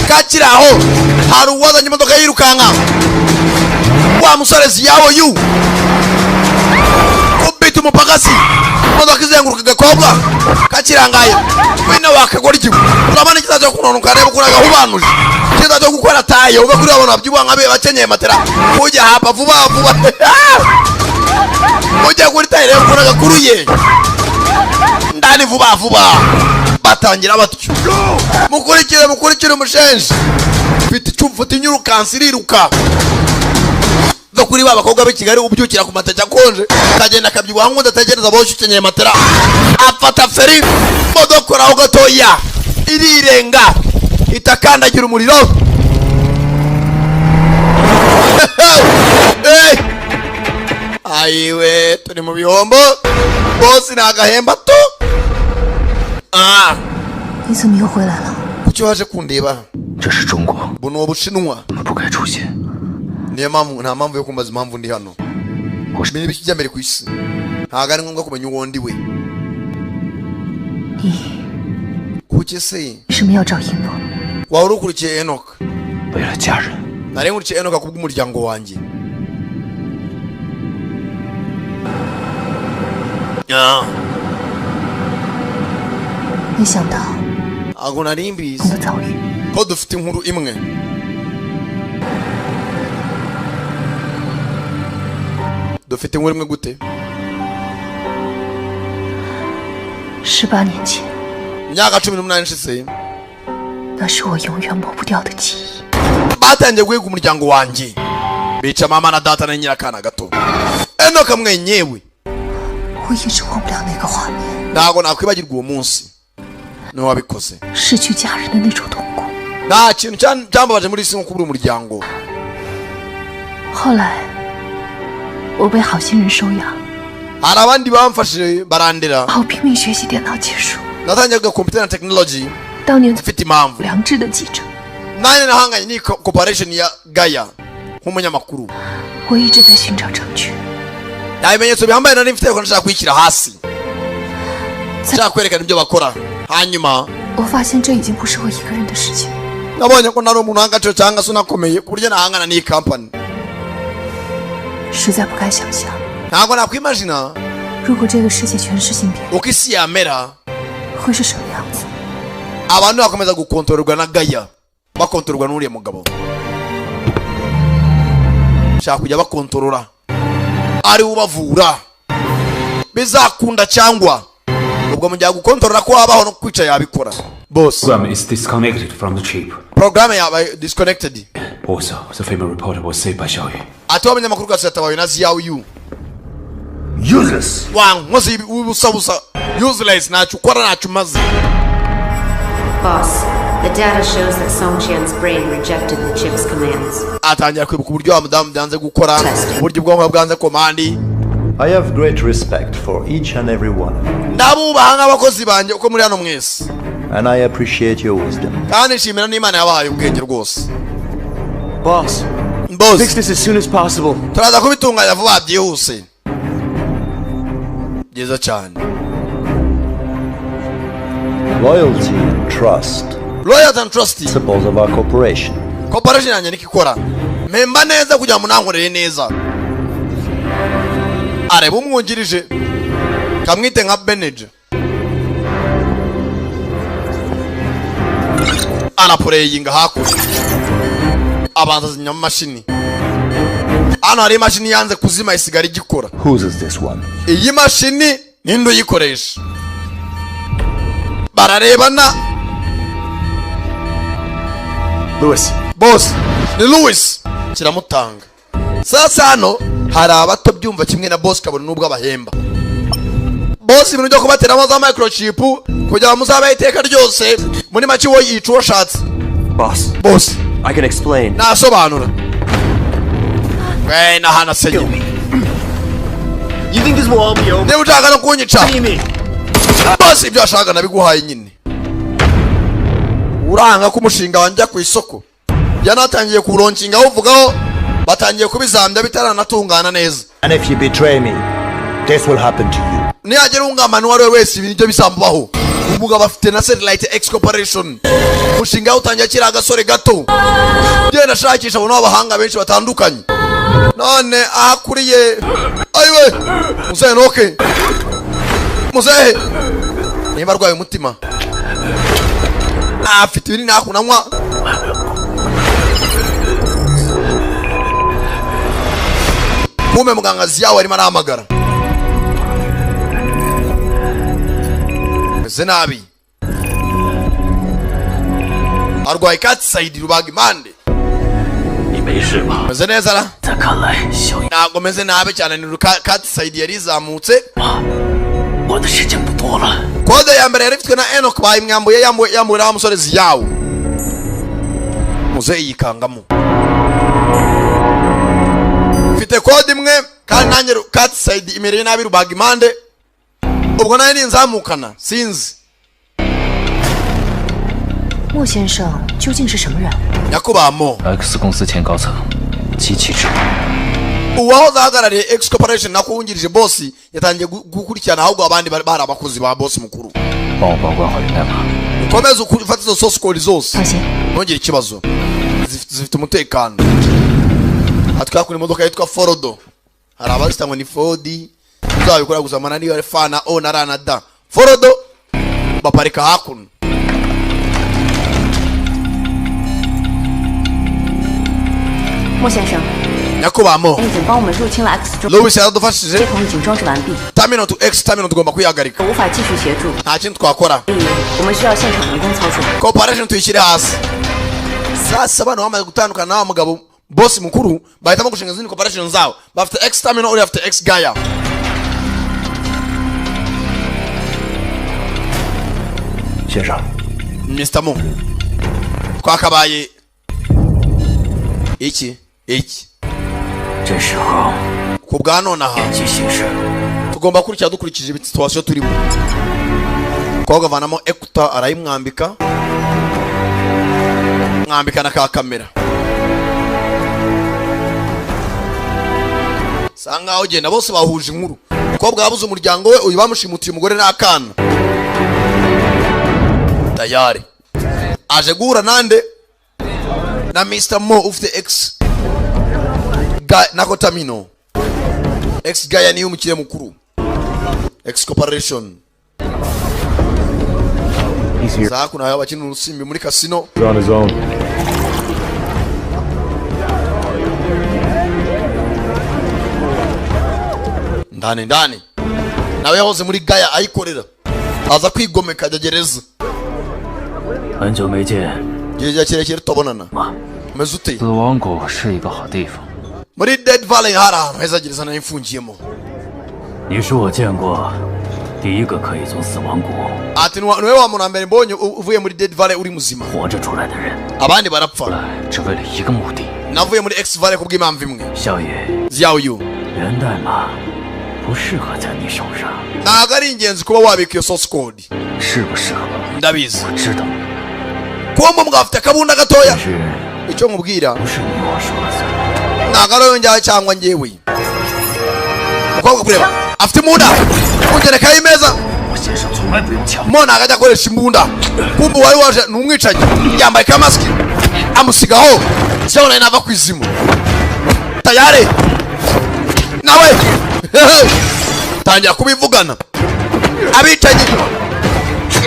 Kakiri aho, hari uwazanye imodoka yirukanka, wa musore Ziyawo Yu kubita umupagasi, imodoka izenguruka agakobwa kakirangaye. Wino wakagoryi, urabona ikiza cyo kunanuka? Reba ukuntu agahubanuje. Ikiza cyo gukora taye uve kuri abantu babyibuha nkabe bakenyeye matera, ujya hapa vuba vuba, ujya kuri taye, reba ukuntu agakuruye ndani vuba vuba. Batangira batyo, mukurikire, mukurikire umushenji. Mfite icyuma, mfite inyurukansi iriruka. kuri ba bakobwa b'i Kigali ubyukira ku mateke akonje, akagenda akabyibuha nk'udatekereza boshye ukenyeye matera. Afata feri, modoka aho gatoya irirenga, itakandagira umuriro. Hey! Ayiwe, turi mu bihombo bose, ni agahemba tu. Ah! 你怎么又回来了？ Kuki waje kundeba? 这是中国， Buno ni Ubushinwa. 我们不该出现。 Niyo mpamvu, nta mpamvu yo kumbaza impamvu ndi hano. Menya ibiki mbere ku isi, ntabwo ari ngombwa kumenya uwo ndi we. 你 Kuki se 为什么要找一诺？ waba uri ukurikiye Enoka? 为了家人， Nari nkurikiye Enoka kubw'umuryango wanjye. Ah. 没想到 Ntabwo nari mbizi 我的遭遇， ko dufite inkuru imwe. Dufite inkuru imwe gute? 18年前， Imyaka 18 ishize, 那是我永远抹不掉的记忆。 batangiye guhiga umuryango wanjye, bica mama na data na nyirakana gato Enoka mwenyewe. 我一直忘不了那个画面， Ntabwo nakwibagirwa uwo munsi niwe wabikoze. 失去家人的那种痛苦。 Nta kintu cyambabaje muri isi nko kubura umuryango. 后来，我被好心人收养， Hari abandi bamfashije barandera. 好拼命学习电脑技术。 Natangiye kwiga computer na technology. 当年 Mfite impamvu. 良知的继承， Nanjye nahanganye n'iyi corporation ya Gaya nk'umunyamakuru. 我一直在寻找证据。 Nta bimenyetso bihambaye nari mfite, ariko nashaka kuyishyira hasi, nshaka kwerekana ibyo bakora. Hanyuma 我发现这已经不是我一个人的事情， nabonye ko ntari umuntu w'agaciro cyangwa se unakomeye ku buryo nahangana n'iyi company. 实在不敢想象， Ntabwo nakwimajina 如果这个世界全是芯片， uko isi yamera, 会是什么样子？ abantu bakomeza gukontororwa na Gaya, bakontororwa n'uriya mugabo, shaka kujya bakontorora ari we ubavura, bizakunda cyangwa ubwo mu gihe agukontorora ko wabaho no kwica yabikora bose. Program is disconnected from the chip. Porogaramu yabaye disconnected. Also, the female reporter was saved by Xiaoyu. Ati w'abanyamakuru bwacu yatabawe na Ziyawu. Useless. Wa nkozi w'ubusabusa, useless, ntacyo ukora, ntacyo umaze. Boss, the data shows that Song Qian's brain rejected the chip's commands. Atangira kwibuka uburyo wa mudamu byanze gukora, uburyo ubwonko bwanze command. I have great respect for each and every one of you, Ndabubaha nk'abakozi banjye uko muri hano mwese, and I appreciate your wisdom. kandi nshimira n'Imana yabahaye ubwenge rwose. Boss, Boss, fix this as soon as possible. Turaza kubitunganya vuba byihuse. Byiza cyane. Loyalty and trust, Loyalty and trust, principles of our corporation. Corporation yanjye niko ikora, mpemba neza kugira ngo munankorere neza. Areba umwungirije, kamwite nka beneje, arapureyinga hakurya, abanza azimya amamashini. Hano hari imashini yanze kuzima, isigara igikora. Whose is this one? Iyi mashini ninde uyikoresha? Bararebana. Lewis, Boss, ni Louis kiramutanga. Sasa hano hari abato byumva kimwe na boss, kabone n'ubwo abahemba. Boss ibintu byo kubateramo za microchip kugira ngo muzabeho iteka ryose, muri make uwo yica uwo ashatse. Boss, Boss, I can explain. Nasobanura we nahana se nyine. You think this will all be over? Niba ushaka no kunyica. See me. Boss, ibyo washakaga nabiguhaye nyine. Uranga ko umushinga wanjya ku isoko, yanatangiye kuwuronkinga, awuvugaho, batangiye kubizambya bitaranatungana neza. And if you betray me, this will happen to you. Nihagira ungamana uwo ari we wese, ibi nibyo bizamubaho. Umugabo afite na Satellite X Corporation, umushinga yawutangiye akiri agasore gato, genda ashakisha abona abahanga benshi batandukanye, none aho akuriye. Ayiwe, muzehe noke, muzehe niba arwaye umutima, afite ibinini hakuno anywa. Kumbe muganga Ziyawe arimo arahamagara, meze nabi, arwaye katisayidi, rubaga impande. 你们没事吧？ Meze neza ra? 在看来，小 Ntabwo meze nabi cyane, ni katisayidi yari izamutse. 我的时间不多了。 Kode ya mbere yari ifitwe na Enoch, bayimwambuye, yambuye yambuwe na wa musore Ziyawu. Muzeyi yikangamo, mfite kode imwe kandi nanjye katisayidi imereye nabi, rubaga impande, ubwo nayo ninzamukana sinzi. 莫先生究竟是什么人？ Nyakubahwa Mo, X 公司前高层，极其之 uwahoze ahagarariye X Corporation nako wungirije bosi yatangiye gukurikirana ahubwo abandi bari bari abakozi ba bosi mukuru. 帮我保管好源代码。 Ukomeze ufate izo source code zose. 放心， Ntugire ikibazo, zifite umutekano. Hatwakura imodoka yitwa Forodo, hari abazita ngo ni Fodi, uzabikora gusa mana niyo ari F na O na R na D. Forodo baparika hakuno. 莫先生， Nyakubahwa Mo, 已经帮我们入侵了 X 中， Louis yaradufashije. 系统已经装置完毕， Terminal to X terminal tugomba kuyihagarika. 无法继续协助， Nta kindi twakora. 所以我们需要现场人工操作。 Corporation tuyishyire hasi. Sasa bano bamaze gutandukana na wa mugabo bosi mukuru, bahitamo gushinga izindi corporation zabo. Bafite X terminal, uriya afite X Gaia. 先生， Mr. Mo, twakabaye iki iki 这时候 ku bwa nonaha 见机行事， tugomba kurikira dukurikije situation turimo. Umukobwa avanamo ekuta arayimwambika, mwambika na ka kamera, sa nkaho ugenda bose bahuje inkuru. Umukobwa yabuze umuryango we, uyu bamushimutiye umugore n'akana. Tayari aje guhura nande? Na Mr. Mo ufite X nako Tamino X Gaya, niyo umukire mukuru X Corporation. Za hakuno hariho abakina urusimbi muri kasino. He's on his own. Ndani ndani nawe yahoze muri Gaya ayikorera, aza kwigomeka ajya gereza. 很久没见， Igihe kirekire tutabonana, umeze ute? 死亡谷是一个好地方。 Muri Dead Valley hari ahantu heza gereza nayo imfungiyemo. 你是我见过第一个可以从死亡谷 Ati niwe wa muntu wa mbere mbonye uvuye muri Dead Valley uri muzima, 活着出来的人， abandi barapfa. 只为了一个目的。 Navuye muri X Valley kubw'impamvu imwe. 小雨， Ziyawu, 源代码不适合在你手上， ntabwo ari ingenzi kuba wabika iyo source code. 适不适合？ Ndabizi 我知道， kuba umugabo afite akabunda gatoya. 是 Icyo nkubwira, 不是你我说了算？ ntabwo ari njyawe cyangwa njyewe. Umukobwa kureba afite imbunda, kugerekaho imeza. 我先生从来不用枪。 Mo ntabwo ajya akoresha imbunda. Kumbe uwari waje ni umwicanyi, yambaye kamasiki, amusigaho cyangwa nawe nava ku izimu. Tayari nawe tangira kubivugana abicanyi,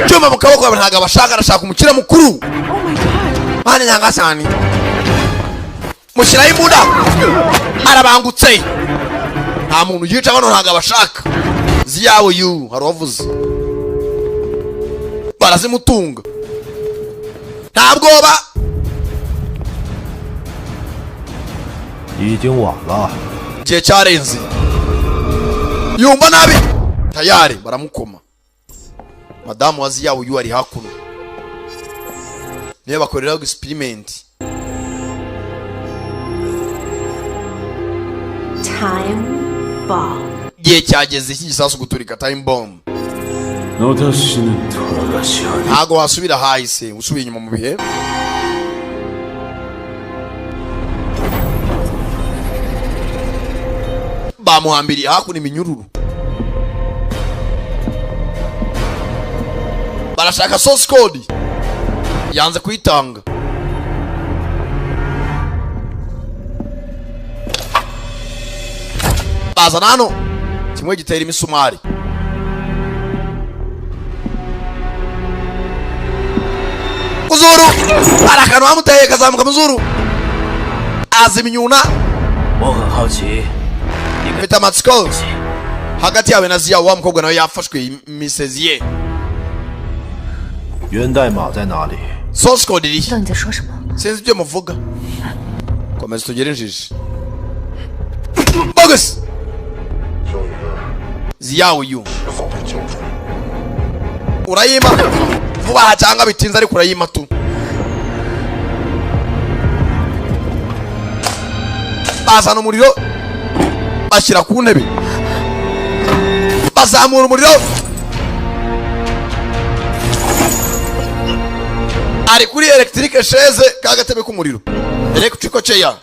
cyuma mu kaboko ntabwo abashaka, arashaka umukire mukuru. Mani nyangasani, mushyiraho imbunda, arabangutse, nta muntu yica bano, ntabwo abashaka. Ziyawe yu hari uwavuze barazimutunga, nta bwoba. 已经晚了。 Igihe cyarenze, yumva nabi, tayari baramukoma. Madamu wa Ziyawe yu ari hakuno, niyo bakoreraho experiment. Time bomb. Igihe cyageze iki gisasu guturika, time bomb. 너 다시는 돌아가시 Ntago wasubira hahise, usubiye inyuma mu bihe. Bamuhambiriye hakuno iminyururu, barashaka source code, yanze kuyitanga. Bazana hano kimwe gitera imisumari. Muzuru hari akantu bamuteye kazamuka, muzuru azimyuna. 我很好奇， Mfite amatsiko hagati yawe na Ziya, wa mukobwa nawe yafashwe imisezi ye. 源代码在哪里？ Source code irihe? 知道你在说什么。 Sinzi ibyo muvuga. Komeza tugire injiji bogisi Ziyawu, urayima vuba aha cyangwa bitinze, ariko urayima tu. Bazana umuriro, bashyira ku ntebe, bazamura umuriro. Ari kuri electric chaise, ka gatebe k'umuriro, electrical chair.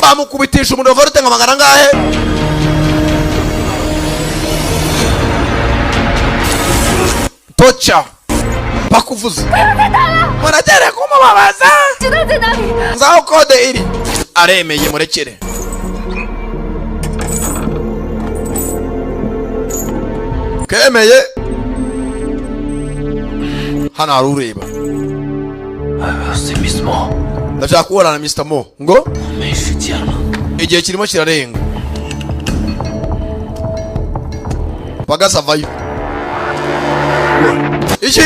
Bamukubitisha umuriro volt nka magana angahe. Tocha bakuvuze murakere kumubabaza. 子弹在哪里？ Nzaho code iri, aremeye, murekere. Kemeye hano hari ureba. C'est Miss Mo. Ndashaka kubona na Mr Mo ngo 没时间了。 igihe kirimo kirarenga. Bagasavayo iki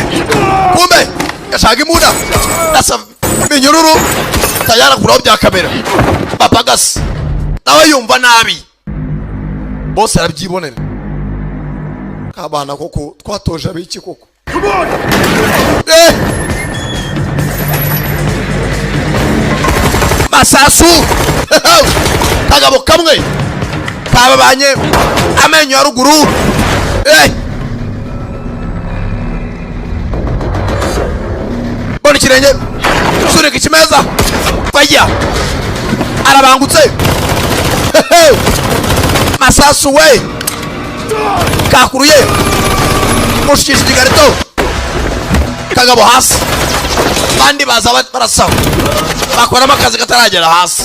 kumbe gashaka imbunda, gasa minyururu tayara kuraho bya kamera. Papagasi nawe yumva nabi, bose arabyibonera. Kabana koko twatoje abiki koko. Eh! Masasu kagabo kamwe kababanye amenyo ya ruguru. Eh! Bona ikirenge, sunika ikimeza, faya arabangutse. Masasu we kakuruye, mushikisha igikarito. Kagabo hasi, bandi baza barasa, bakoramo akazi kataragera hasi.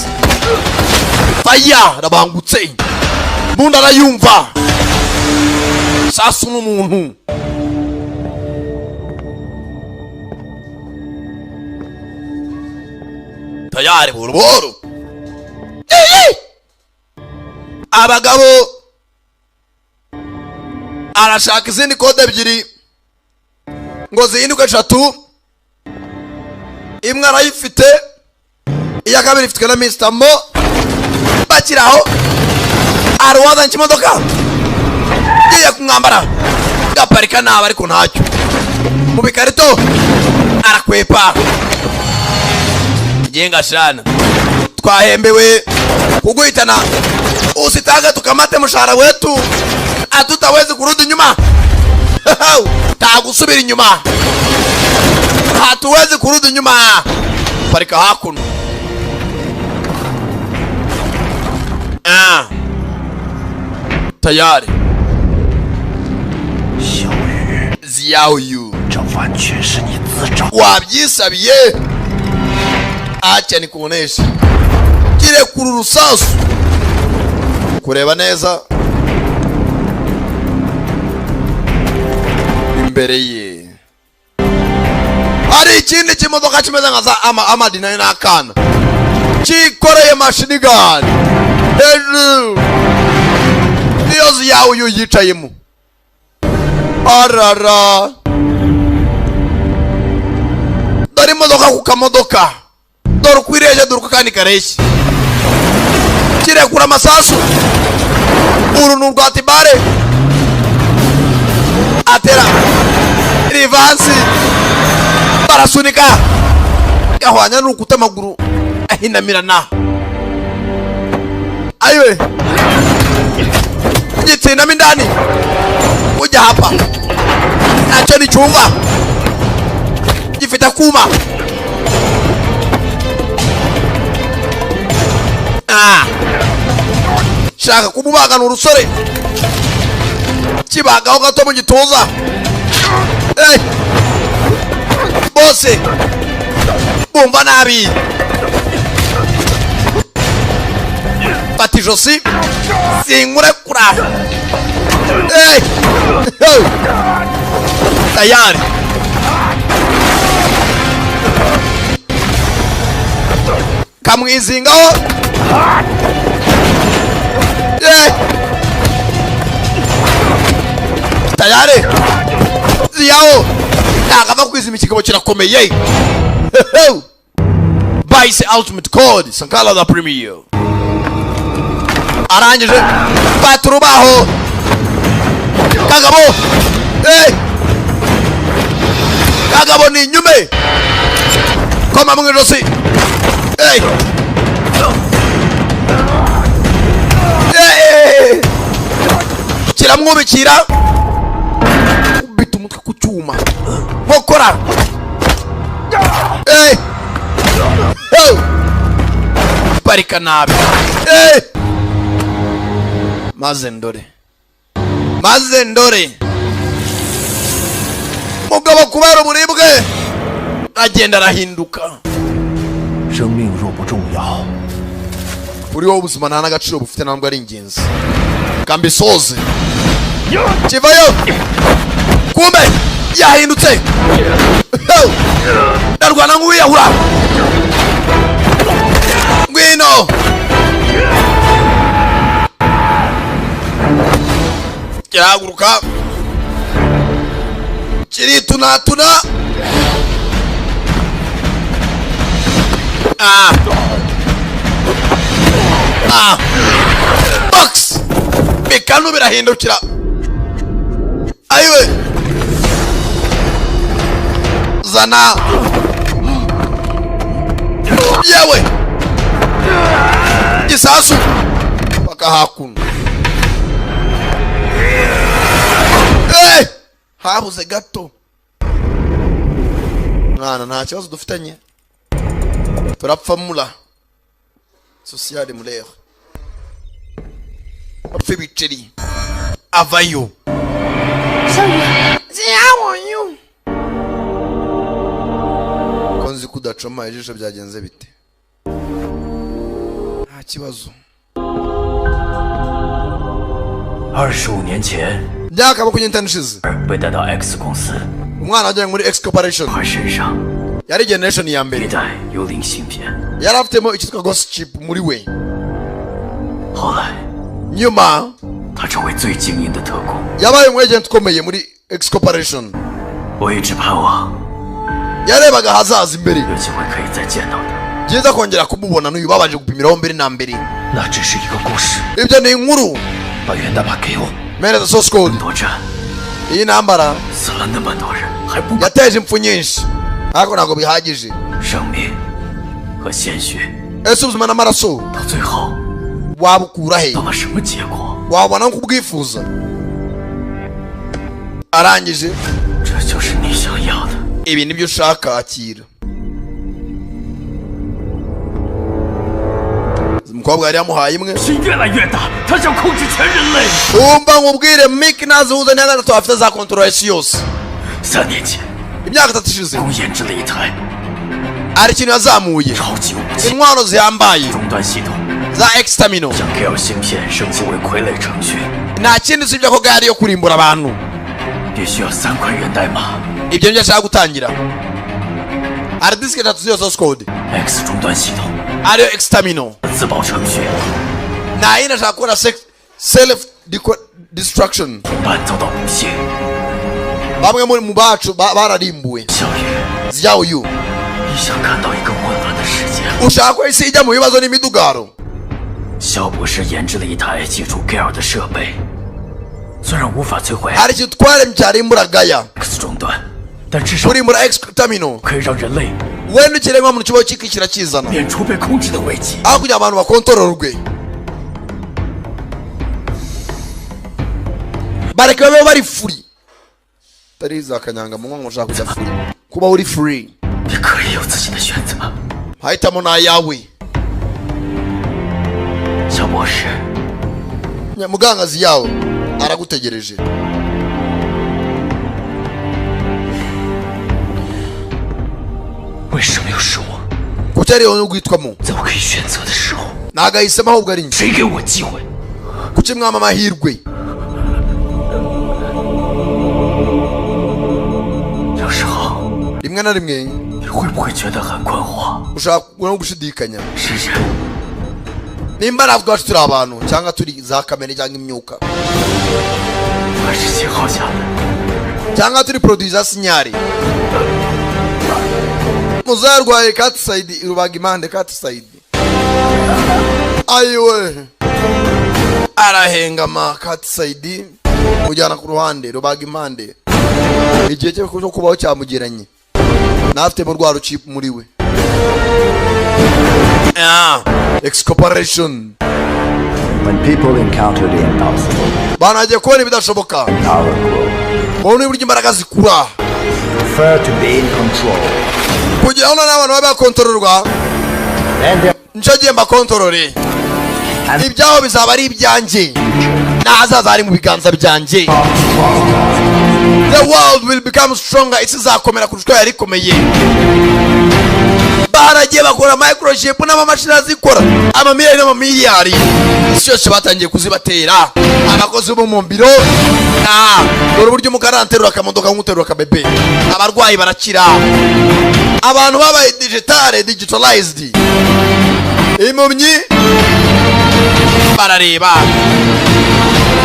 Faya arabangutse, mbunda arayumva. Sasu n'umuntu tayari buhoro buhoro. Iyi! Abagabo arashaka izindi code ebyiri ngo zihinduke eshatu. Imwe arayifite, iya kabiri ifitwe na Mr Mo. Bakiraho hari uwazanye ikimodoka ngiye kumwambara, gaparika nabi ariko ntacyo. Mu bikarito arakwepa. Jenga shana, twahembewe kuguhitana, usitaka tukamate mshahara wetu, hatutawezi kurudi nyuma. Tagusubira inyuma, hatuwezi kurudi nyuma. Parika hakuno. Ah. Tayari. 小雨， Ziao Yu, 这完全是你自找。 Wabyisabiye, acha nikuoneshe kirekura urusasu. Kureba neza imbere ye hari ikindi kimodoka kimeze nka za ama amadi nayo n'akana cyikoreye machine gun hejuru, niyo yawe uyu yicayemo. Arara, dore imodoka ku kamodoka, dore uko irebye, dore uko akandi kareshya. Kirekura amasasu. Uru ni urwa tibare, atera rivansi, barasunika, gahwanya n'urukuta, amaguru ahinamirana. Ayiwe, gitsindamo indani, ujya hapa ntacyo nicyumva, gifite akuma. Ah. Shaka kumubaga ni urusore, kibagaho gato mu gituza. Eh. Bose bumva nabi, fata ijosi sinkurekura. Eh. Hey. Tayari kamwizingaho. Eh. Tayari ziyaho, ntabwo ava kwizima, ikigabo kirakomeye. Bayise Ultimate Code, Sankara the Premier. Arangije fata urubaho kagabo. Hey! Kagabo ni inyume koma mu ijosi. Hey! Hey! Kiramwubikira, kubita umutwe ku cyuma, nkokora. Hey! Hey! Parika nabi. Hey! Maze ndore, maze ndore mugabo kubera uburibwe agenda arahinduka. 生命若不重要， Kuri wowe ubuzima nta n'agaciro bufite, ntabwo ari ingenzi. Kambisoze kivayo, kumbe yahindutse. Ndarwana nk'uwiyahura. Ngwino kirahaguruka, kiritunatuna. Ah. Ah. Box bikanu birahindukira. Ayiwe, zana yewe gisasu paka hakuno. Hey! Habuze gato mwana, nta kibazo dufitanye, turapfa mura sociale murere bapfa ibiceri avayo. 小雨， Ko nzi ko udacoma ijisho, byagenze bite? Nta kibazo. 25年前， Myaka 25 ishize 被带到 X 公司， umwana wajyanywe muri X Corporation 他身上 yari generation ya mbere, 一代幽灵芯片。 yari afitemo icyitwa ghost chip muri we. 后来， Nyuma 他成为最精英的特工。 yabaye umu agent ukomeye muri X Corporation. 我一直盼望 Yarebaga ahazaza imbere, 有机会可以再见到他。 byiza kongera kumubona n'uyu babanje gupimiraho mbere na mbere. 那只是一个故事。 Ibyo ni inkuru. 把源代码给我。 Mpereza source code. 多战 Iyi ntambara 死了那么多人，还不 yateje impfu nyinshi, ariko ntabwo bihagije. 生命和鲜血， Ese ubuzima n'amaraso 到最后 wabukura he? 到了什么结果？ Wabona nko kubwifuza. Arangije, 这就是你想要的。 ibi nibyo ushaka, akira. Umukobwa yari yamuhaye imwe. 心越来越大，他想控制全人类。 Umva nkubwire, Mike nazihuza n'iya gatatu afite za kontorora isi yose. 3年前， Imyaka 3 ishize 刚研制了一台 hari ikintu yazamuye, 超级武器 intwaro zihambaye 终端系统， za X-Terminal. 将 K 芯片升级为傀儡程序， Nta kindi usibye ko gari yo kurimbura abantu. 必须要3块源代码。 Ibyo nibyo ashaka gutangira. Hari disike eshatu z'iyo source code X 终端系统 ariyo X-Terminal. 自保程序 Nta yindi, ashaka gukora self destruction. 同伴遭到不幸。 Bamwe muri mu bacu bararimbuwe. 小雨， Zyawu, 你想看到一个混乱的世界吗？ ushaka ko isi ijya mu bibazo n'imidugaro. 肖博士研制了一台借助 Gale 的设备，虽然无法摧毁 Hari ikintu twaremye cyarimbura Gaya, X 终端，但至少 kurimbura X Terminal. 可以让人类 Wenda ikiremwa muntu kibaho kikishyira kizana, 免除被控制的危机。 aho kugira abantu bakontororwe, bareke babeho bari free, tari za kanyanga mu ngo ushaka kujya free, kuba uri free. 你可以有自己的选择， Mahitamo ni ayawe. 肖博士。 Mugangazi yawe aragutegereje. 为什么又是我？ Kuki ari wowe ugwitwamo? 在我可以选择的时候， Ntabwo ahisemo, ahubwo ari njye. 谁给我机会？ Kuki mwama amahirwe? 有时候 Rimwe na rimwe 你会不会觉得很困惑？ ushaka no gushidikanya 是人 nimba natwe ubwacu turi abantu cyangwa turi za kamere cyangwa imyuka 还是信号下的？ cyangwa turi produit za sinyari. Muzarwaye katisayidi rubaga impande katisayidi. Ayiwe. Arahengama katisayidi mujyana ku ruhande rubaga impande. Igihe cyo kubaho cyamugeranye. Nafite mu rwaro chip muri we. X Corporation. When people encounter the impossible, banagiye kubona ibidashoboka. Power grows. Babona uburyo imbaraga zikura. Prefer to be in control. Kugira ngo n'abantu babe bakontororwa. Nicyo gihe mbakontorore. Ibyaho bizaba ari ibyanjye. N'ahazaza ari mu biganza byanjye. The world will become stronger. Isi izakomera kurusha uko yari ikomeye. Baragiye bakora microchip n'amamashini azikora amamiliyari n'amamiliyari. Isi yose batangiye kuzibatera. Abakozi bo mu biro. Dore uburyo umukara aterura akamodoka nk'uterura akabebe. Abarwayi barakira. Abantu babaye digitalized. Impumyi barareba.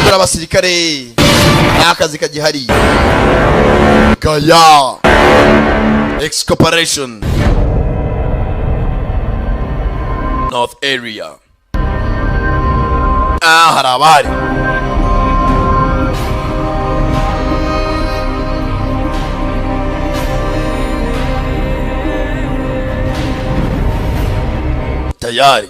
Dore abasirikare. N'akazi kagihari. Gaya X Corporation North Area. Hari abari. Tayari.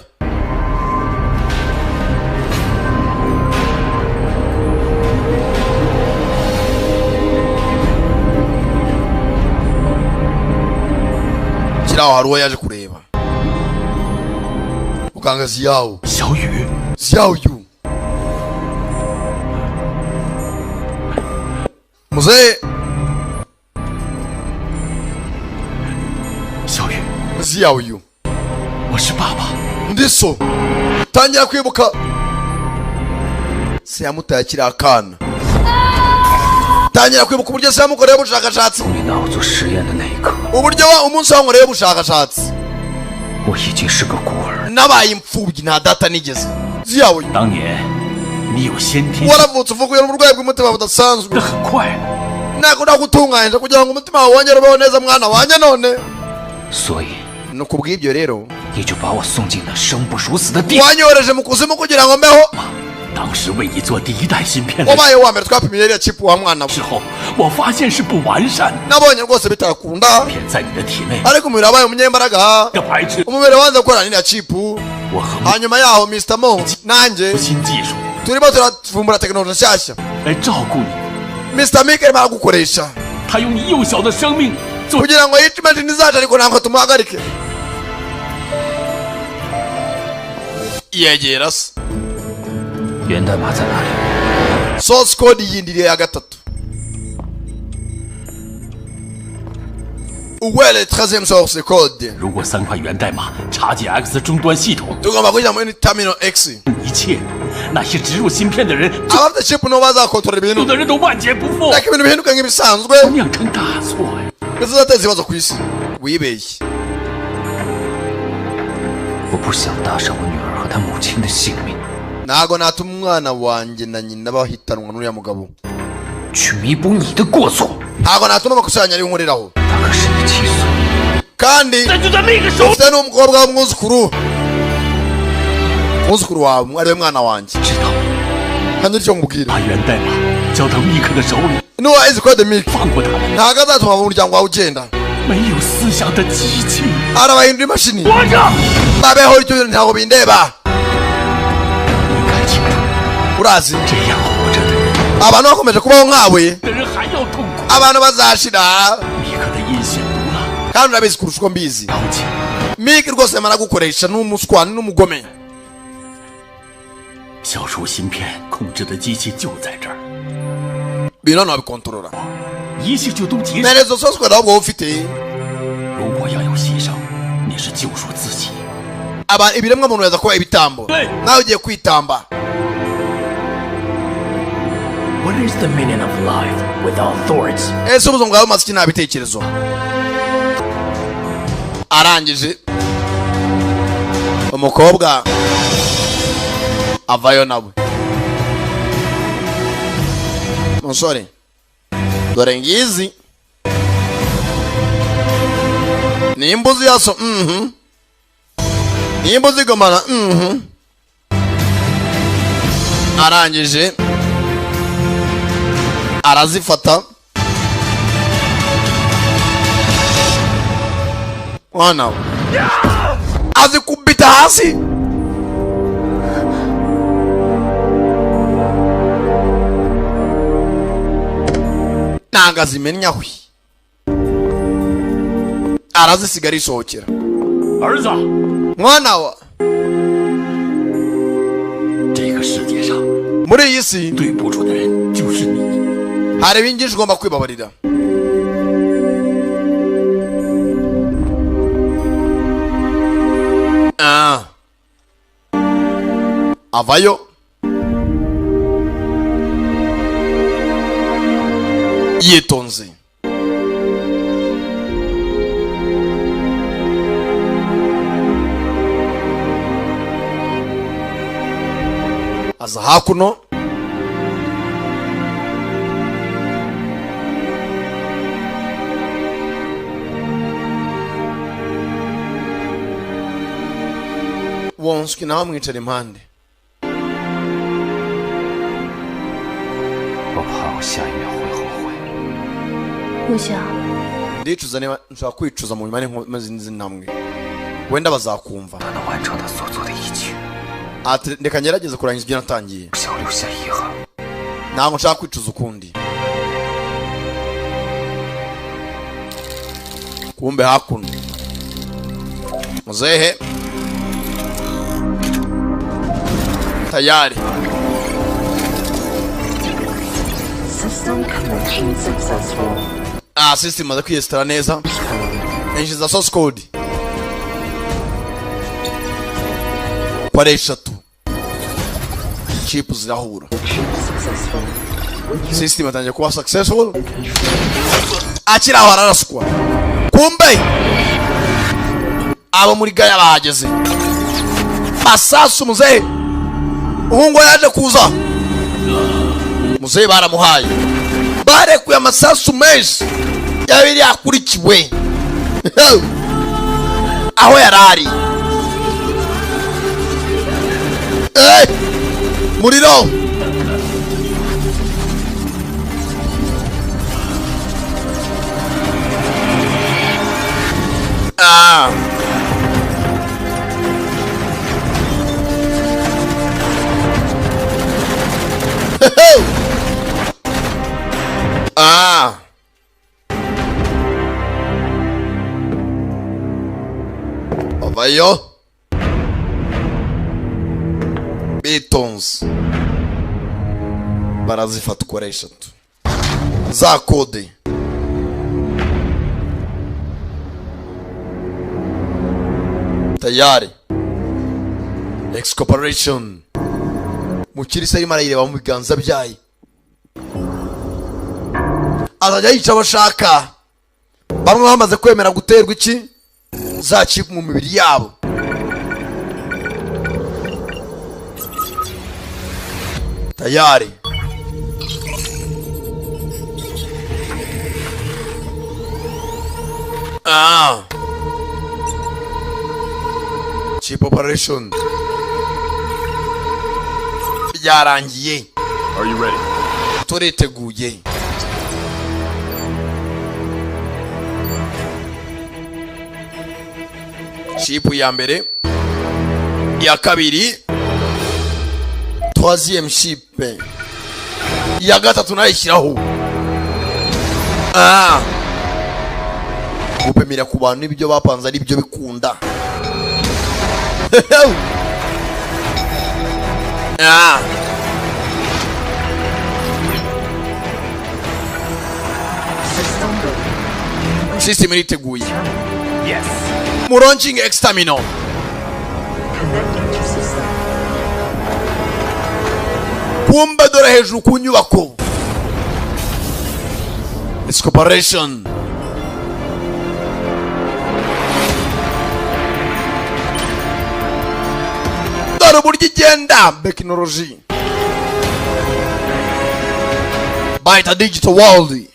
Kiraho hari uwo yaje kureba. Muganga Xiao. Xiaoyu. Xiaoyu. Mzee. Xiaoyu. Xiaoyu. 我是爸爸. Ndiso. Tangira kwibuka. Se yamutaye akiri akana. Tangira kwibuka uburyo se yamukoreye ubushakashatsi. Uburyo umunsi wankoreye ubushakashatsi. 我已经是个孤儿。 Nabaye imfubyi nta data nigeze. Xiaoyu. 当年你有先天 waravutse uvuye n'uburwayi bw'umutima budasanzwe. 很快 Ntabwo nagutunganyije kugira ngo umutima wawe wongere ubeho neza mwana wanjye none. 所以 Ni ukubw'ibyo rero 你就把我送进那生不如死的地狱。 wanyohereje mu kuzimu kugira ngo mbeho. 当时为你做第一代芯片的 Wabaye uwa mbere twapimiye iriya chip wa mwana we. 时候，我发现是不完善的， Nabonye rwose bitakunda. 片在你的体内 Ariko umubiri wabaye umunyembaraga. 的排斥。 Umubiri wanze gukorana n'iriya chip. 我和 Hanyuma yaho Mr. Mo nanjye 新技术 turimo turavumbura tekinoloji nshyashya. 来照顾你， Mr. Mike arimo aragukoresha 他用你幼小的生命做 kugira ngo yice imashini zacu ariko ntabwo tumuhagarike. Yegera se. 源代码在哪里？ Source code yindi ya gatatu. Uwele 13e source code. 如果三块源代码插进 X 终端系统， Tugomba kujya muri terminal X. 一切那些植入芯片的人， Abafite chip nibo bazakontorora ibintu. 有的人都万劫不复， Ariko ibintu bihinduka nk'ibisanzwe. 酿成大错呀！ Bizateza ibibazo ku isi. Wibeshye. 我不想搭上我女儿和她母亲的性命， Ntago natuma umwana wanjye na nyina bahitanwa n'uriya mugabo. 去弥补你的过错。 Ntago natuma amakosa yanjye ariyo nkoreraho. 他可是你七岁， Kandi 那就在那个时候， ufite n'umukobwa w'umwuzukuru. Umwuzukuru wawe ariwe mwana wanjye. 知道 Kandi icyo nkubwira. 把源代码交到密克的手里， Nuba izi code Mike. 放过他们， Ntago azatuma umuryango wawe ugenda. 没有思想的机器， Arabahindura imashini. 活着。 Babeho icyo ntabwo bindeba. 应该清楚， Urazi 这样活着的人， abantu bakomeje kubaho nkawe 的人还要痛苦。 abantu bazashira 密克的阴险毒辣， kandi urabizi kurusha uko mbizi. 了解。 Mike rwose arimo aragukoresha n'umuswa n'umugome. 消除芯片控制的机器就在这儿， Ibintu hano wabikontorora. 一切就都结束。 Mperezo source code ahubwo wowe ufite. 如果要有牺牲，你是救赎自己。 Aba ibiremwa muntu yaza kuba ibitambo. Nawe ugiye kwitamba. What is the meaning of life without thoughts? Ese ubuzima bwawe bumaze iki nta bitekerezo? Arangije umukobwa avayo nawe. Musore dore ngizi Nimba uziyaso nimba uzigomana arangije arazifata mwana we azikubita hasi. Nanga zimenya hwi arazisigara isohokera. Mwana wa muri iyi si hari ibingishi ugomba kwibabarira. Avayo yitonze. Aza hakuno wonswi nawe amwicara impande. Ndicuza niba nshobora kwicuza mu nyuma n'izi ntambwe wenda bazakumva. Ati reka ngerageze kurangiza ibyo natangiye, ntabwo nshaka kwicuza ukundi. Kumbe hakuno muzehe tayari. System imaze kwiyesitara neza. Injiza source code pare 3 chip zirahura. System atangiye kuba successful. Akiri aho araraswa. Kumbe abo muri Gaya bahageze masasu. Muzehe uhungu yaje kuza, muzehe baramuhaye, barekuye amasasu menshi yabiri yakurikiwe aho yarari. Muriro Avayo bitonze barazifata uko ari 3 za kode. Tayari X Corporation mukirisa arimo arayireba mu biganza byayo, azajya yica abashaka. Bamwe bamaze kwemera guterwa iki za chip mu mibiri yabo. Tayari chip operation byarangiye. Are you ready? Turiteguye. Chip ya mbere, ya kabiri, troisième chip, ya gatatu nayishyiraho. Gupimira ku bantu ibyo bapanze ari byo bikunda. System iriteguye. Yes. Launching Exterminal. Kumbe dore hejuru ku nyubako. It's corporation. Dore uburyo igenda tekinoloji. Bayita digital world.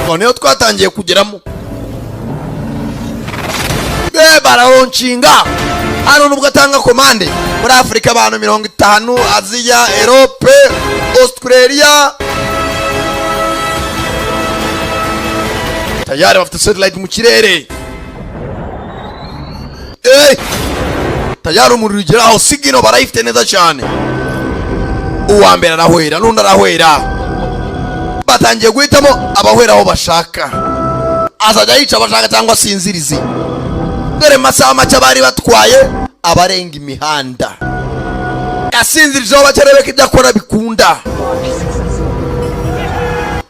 Noneho twatangiye kugeramo. Baralaunchinga hano nubwo atanga komande muri Afurika, abantu 50, Aziya, Europe, Australia. Tayari bafite satellite mu kirere. Tayari umuriro ugeraho, signal barayifite neza cyane. Uwa mbere arahwera, n'undi arahwera. Batangiye guhitamo abahwera aho bashaka, azajya yica abashaka cyangwa asinzirize. Dore mu masaha make bari batwaye abarenga imihanda, yasinzirijeho bakerebe ko ibyo akora bikunda.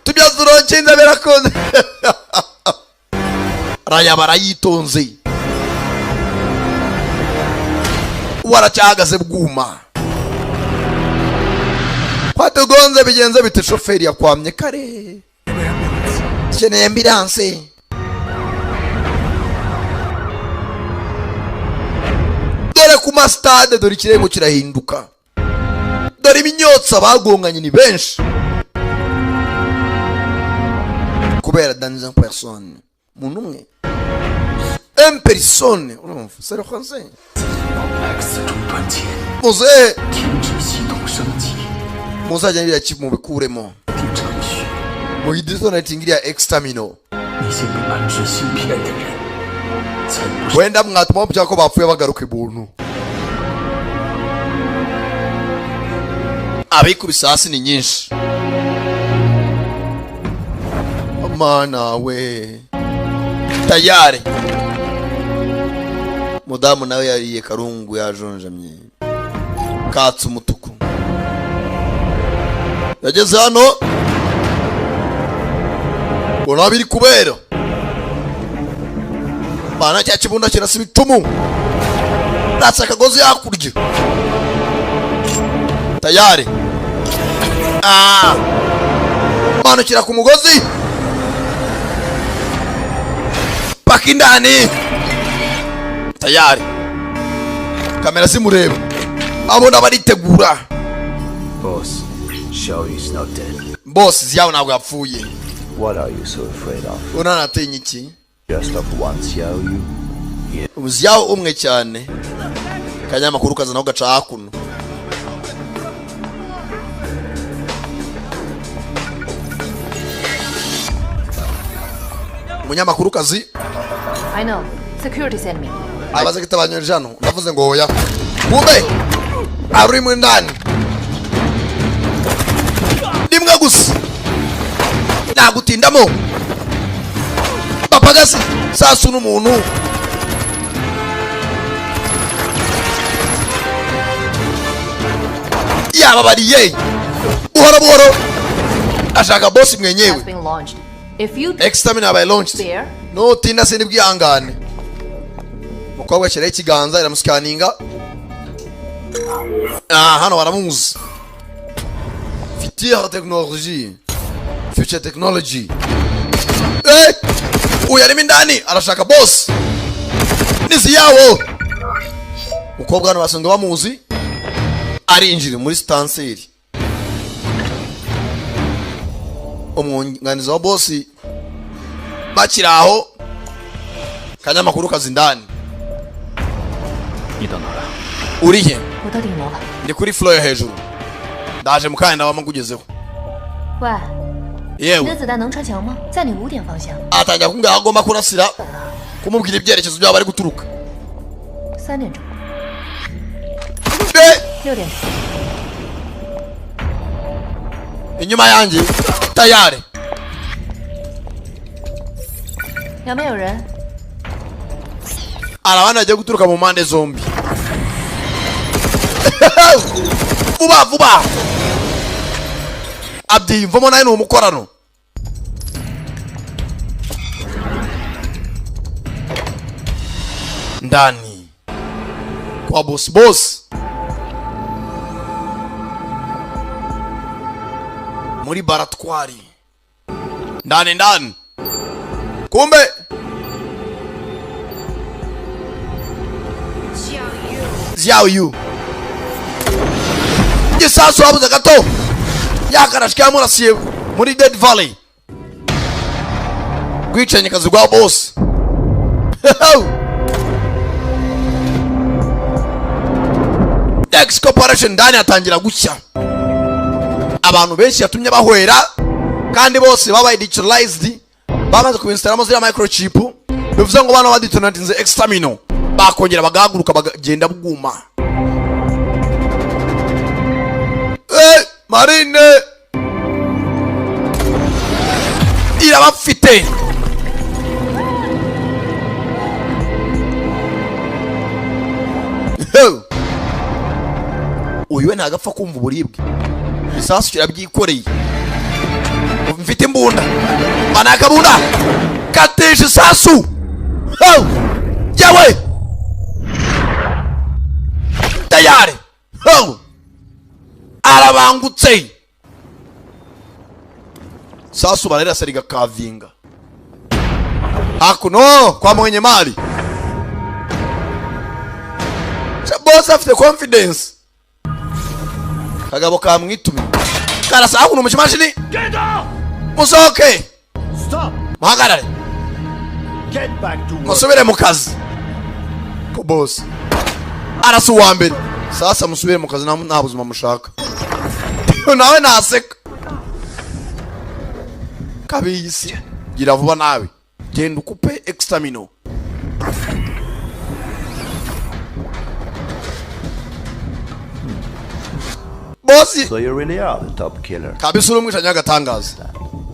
Tubyaza uronkinze birakunze. Rayabara yitonze, waracyahagaze bwuma. Kwatugonze bigenze bite? Shoferi yakwamye kare, dukeneye ambulance. Dore ku masitade, dore ikirego kirahinduka, dore iminyotsi bagonganye ni benshi kubera dans personne, umuntu umwe, un personne. Urumva c'est le français. Muze muzajya biriya mubikuremo, muyidisconnecting iriya exterminal. Wenda mwatuma mubya ko bapfuye bagaruka ibuntu. Abikubise hasi ni nyinshi. Mana we, tayari mudamu nawe yariye karungu, yajonjamye katse umutuku. Yageze hano bona biri kubera bana cya kibunda kirasa ibitumu, natse akagozi hakurya. Tayari manukira ku mugozi paka indani. Tayari kamera zimureba, abona baritegura. Boss, Xiao is not dead. Boss, Xiao ntabwo yapfuye. What are you so afraid of? Unanatinya iki? Just of one Xiao Yu. Xiao umwe cyane. Kanyamakuru kaza naho gaca hakuno. Umunyamakuru kazi. I know. Security sent me. Abaze kitabanyoje hano. Ndavuze ngo hoya. Kumbe ari mu ndani. Nimwe gusa. Nagutindamo. Papagasi sasu n'umuntu. Yababariye. Buhoro buhoro. Ashaka boss mwenyewe. Exterminator by launched. No tinda sindi bwihangane. Mukobwa ashyiraho ikiganza iramusikaninga. Hano baramuzi. Future technology. Future technology. Uyu arimo indani arashaka boss. Nizi yawo. Mukobwa hano basanzwe bamuzi. Arinjira muri stanseri. Umwunganizi wa boss bakiraho kanyamakuru kazi ndani. Urihe? Ndi kuri floor yo hejuru. Ndaje mukanya ndabamukugezeho. Yewe. Atangira kumbwira aho agomba kurasira, kumubwira ibyerekezo by'aho bari guturuka. Inyuma yanjye tayari. Arabana agiye guturuka mu mpande zombi. Vuba vuba. Abyiyumvamo nawe ni umukorano. Ndani kwa boss boss muri baratwari ndani ndani. Kumbe Xiao Yu gisasu habuze gato yakarashwe yamurasiye muri Dead Valley. Rwicanye kazi rwa boss. X Corporation ndani atangira gushya. Abantu benshi yatumye bahwera, kandi bose babaye digitalized, bamaze kubinstalamo ziriya microchip, bivuze ngo bano badetonatinze exterminal bakongera bagahaguruka bagagenda bwuma. Marine irabafite. Uyu we ntagapfa kumva uburibwe, isasu kirabyikoreye. Mfite imbunda, banakabunda katisha isasu yawe tayari. Arabangutse sasu bararasa rigakavinga hakuno kwa mwenye mali. Boss afite confidence. Kagabo kamwitumye karasa hakuno mu kimashini. Musohoke. Stop. Muhagarare. Get back to work. Musubire mu kazi. Ko boss arasa uwa mbere. Sasa musubire mu kazi, nta buzima mushaka. Nawe naseka. Kabisi gira vuba nawe. Genda ukupe exterminal. Boss. So you really are the top killer. Kabisi uri umwicanyi w'agatangaza.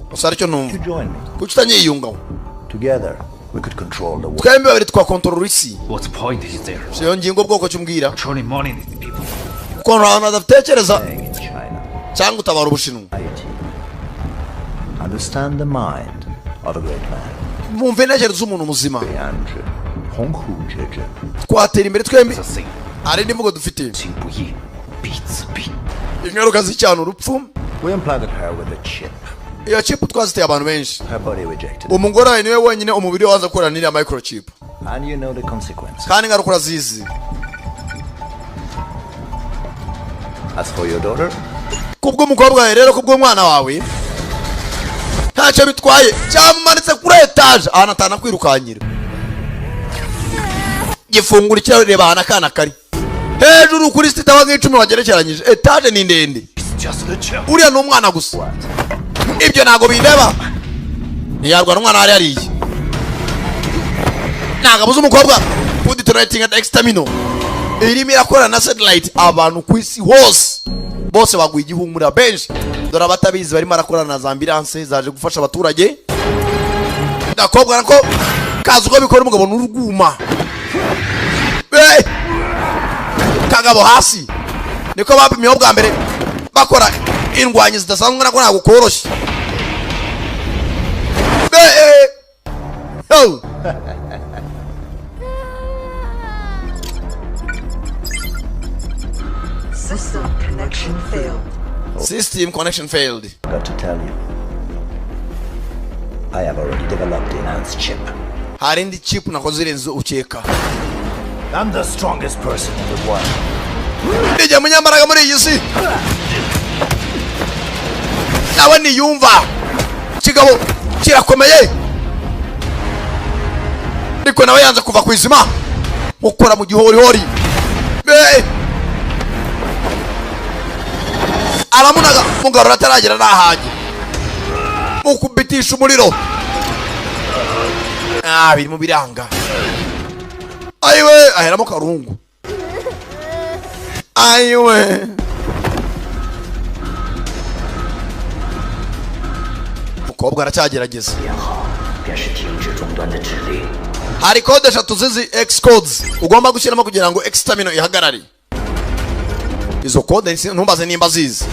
Gusa aricyo numva. Join me. Kuki utanyiyungaho? Together we could control the world. Twembi babiri twakontorora isi. What point is there? Iyo ngingo bwoko cyumbwira. Controlling money these people. Ukuntu abantu badatekereza cyangwa utabara Ubushinwa. Understand the mind of a great man. Mumve intekerezo z'umuntu muzima. Honghu Jeje. Twatera imbere twembi. Hari indi mvugo dufite. Ingaruka z'icyana urupfu. We implanted her with a chip. Iyo chip twaziteye abantu benshi. Her body rejected. Umugore wawe niwe wenyine umubiri waza gukorana n'iriya microchip. And you know the consequence. Kandi ingaruka urazizi. As for your daughter, Kubw'umukobwa wawe rero, kubw'umwana wawe ntacyo bitwaye. Cyamumanitse kuri etaje ahantu atanakwirukanyira. Gifungura ikirahure, reba ahantu akana kari hejuru kuri sitaba nk'icumi wagerekeranyije. Etaje ni ndende, uriya ni umwana gusa. Ibyo ntabwo bindeba. Ntiyarwana umwana wari yariye. Ntabwo abuze umukobwa kudetonating at exterminal irimo irakorana na satellite. Abantu ku isi hose bose baguye igihumura benshi. Dore abatabizi barimo arakorana na za ambulance zaje gufasha abaturage. Ndakobwa nako kazi uko bikora umugabo n'urwuma. Kagabo hasi niko bapimiyeho bwa mbere bakora indwanyi zidasanzwe, nako ntabwo koroshye. System connection failed. System connection failed. Got to tell you, I have already developed the enhanced chip. Hari indi chip nakoze irenze ukeka. I'm the strongest person in the world. Ndijya munyambaraga muri iyi si. Nawe niyumva. Kigabo kirakomeye. Ariko nawe yanze kuva ku izima. Mukora mu gihorihori. Aramunaga mugarura ataragera nahage. Mukubitisha umuriro. Biri mu biranga. Ayiwe aheramo karungu. Ayiwe. Mukobwa aracyagerageza. Hari code eshatu zizi X codes ugomba gushyiramo kugira ngo X terminal ihagarare. Izo code ntumbaze nimba zizi.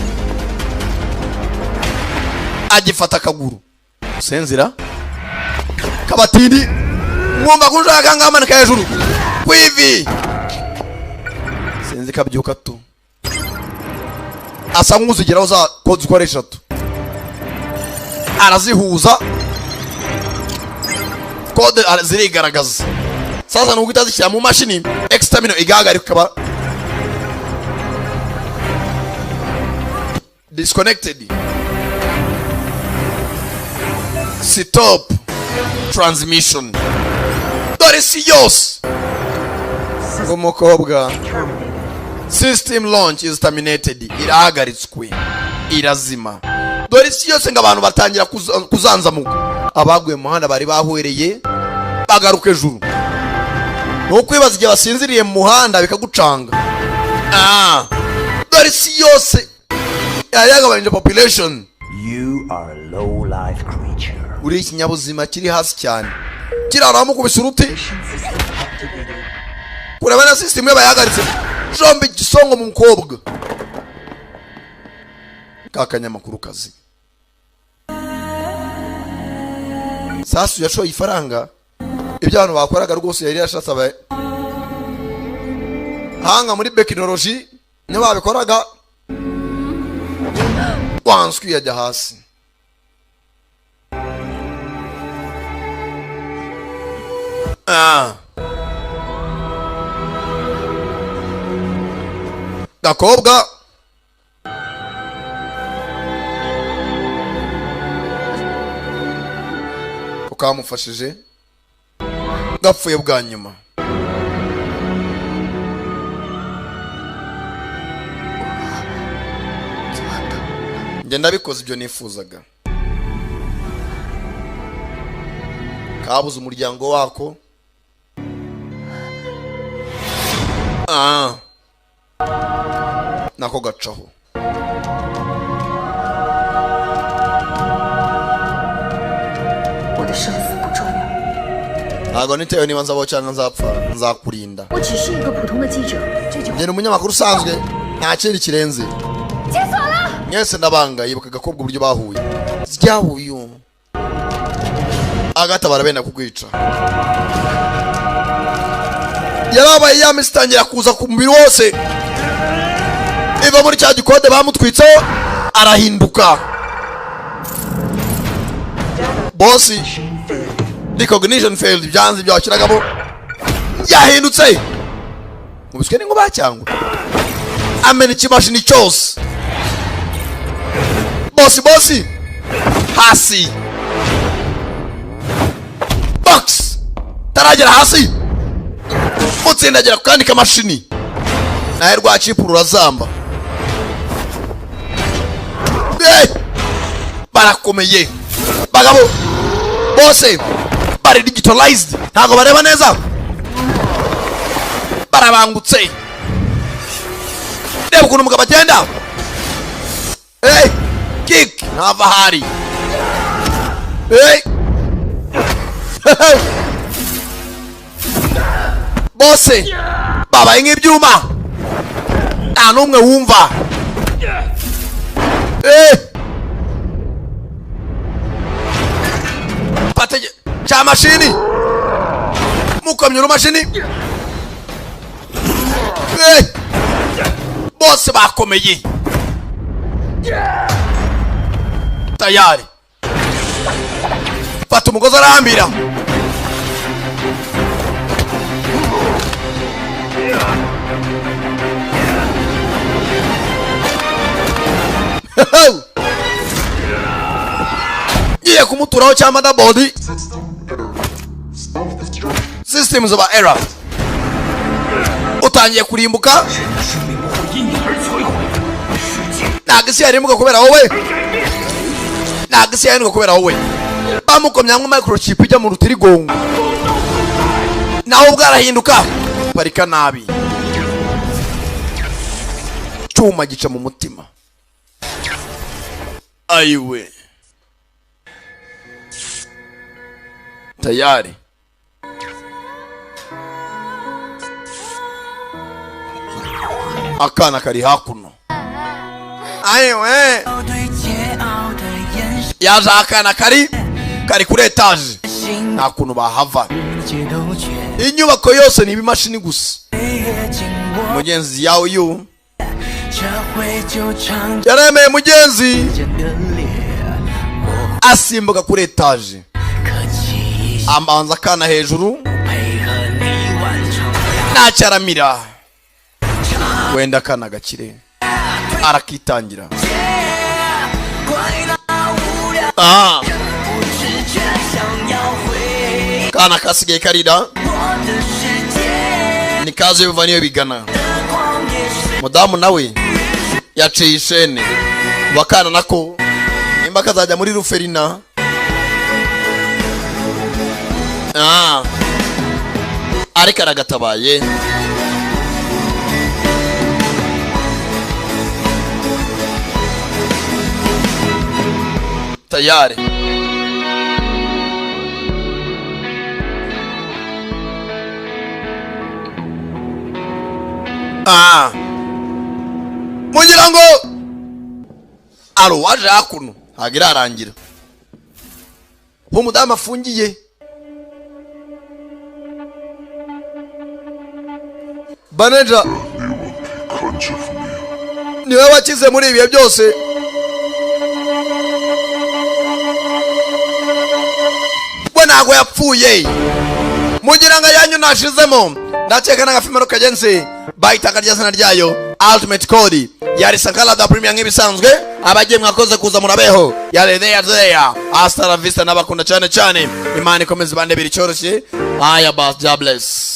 Agifata akaguru. Senzira kabatindi mwumva kunshaka ngamanika hejuru kwivi. Sinzi kabyuka tu. Asa nk'uzigeraho za code uko ari eshatu. Arazihuza. Code zirigaragaza. Sasa nuko itazishyira mu mashini X terminal igahagarika ikaba disconnected. Stop transmission. Dore si yose. Umukobwa System launch is terminated, irahagaritswe, irazima. Dore isi yose ngo abantu batangira kuzanzamuka. Abaguye mu muhanda bari bahwereye bagaruka ejuru. Ni ukwibaza igihe basinziriye mu muhanda bikagucanga. Ah, dore isi yose yari yagabanyije population. You are a low life creature. Uri ikinyabuzima kiri hasi cyane. Kirara bamukubise uruti kureba na system ye bayahagaritse. Jombe igisongo mu mukobwa ka kanyamakuru kazi. Sasu yashoye ifaranga, ibyo abantu bakoraga rwose yari yarashatse aba hanga muri tekinoloji niyo babikoraga. Wanswi yajya hasi. Ah. Gakobwa ko kamufashije gapfuye bwa nyuma. Njye ndabikoze ibyo nifuzaga. Kabuze umuryango wako. Ah. Nako gacaho. 我的生死不重要， Ntabwo nitewe niba nzabaho cyangwa nzapfa, nzakurinda. 我只是一个普通的记者。这句话 Njye ni umunyamakuru usanzwe, nta kindi kirenze. 解锁了。 Mwese ndabanga. Yibuka agakobwa uburyo bahuye. Ryahuye agatabara benda kukwica. Yarabaye ya misi itangira kuza ku mubiri wose, iva muri cya gikode bamutwitseho arahinduka. Bosi recognition failed, byanze ibyo washyiragamo yahindutse. Mubiswe n'inkuba cyangwa amena ikimashini cyose. Bosi bosi hasi box taragera hasi, mutsindagira ku kandi kamashini nawe rwa chip rurazamba. Barakomeye bagabo bose bari digitalized, ntabwo bareba neza, barabangutse. Reba ukuntu umugabo agenda. Hey, kick ntava ahari. Hey. Bose babaye nk'ibyuma, nta n'umwe wumva. Pate cya mashini mukomye urumashini. Bose bakomeye tayari. Fata umugozi arahambira. Ngiye kumuturaho cya motherboard. Systems of error. Utangiye kurimbuka. Ntabwo isi yarimbuka kubera wowe. Ntabwo isi yarimbuka kubera wowe. Bamukomye nka microchip ijya mu rutirigongo. Nawe ubwo arahinduka. Parika nabi. Cyuma gica mu mutima. Ayiwe. Tayari. Akana kari hakuno. Ayiwe. Yaje akana kari kuri etage. Nta kuntu bahava. Inyubako yose ni ibimashini gusa. Mugenzi yawe yu yaremeye mugenzi asimbuka kuri etage, ambanza akana hejuru ntacyaramira, wenda akana gakire arakitangira. Kana kasigaye karira, nikaze biva niyo bigana. Mudamu nawe yaciye ishene bakana nako nimba kazajya muri ruferina. Ah, ariko aragatabaye. Tayari ah, mugira ngo aro waje hakuno ntabwo irarangira, umudamu afungiye. Baneja niwe wakize muri ibihe byose. We ntabwo yapfuye, mugira ngo ayanyu nashizemo. Ndakeka n'agafimero kagenzi bahitaga rya zina ryayo Ultimate Code yari Sankara da Premier nk'ibisanzwe. Abagiye mwakoze kuza murabeho, yari there there, hasta la vista. N'abakunda cyane cyane, Imana ikomeze ibandebere icyoroshye. Aya bas, God bless.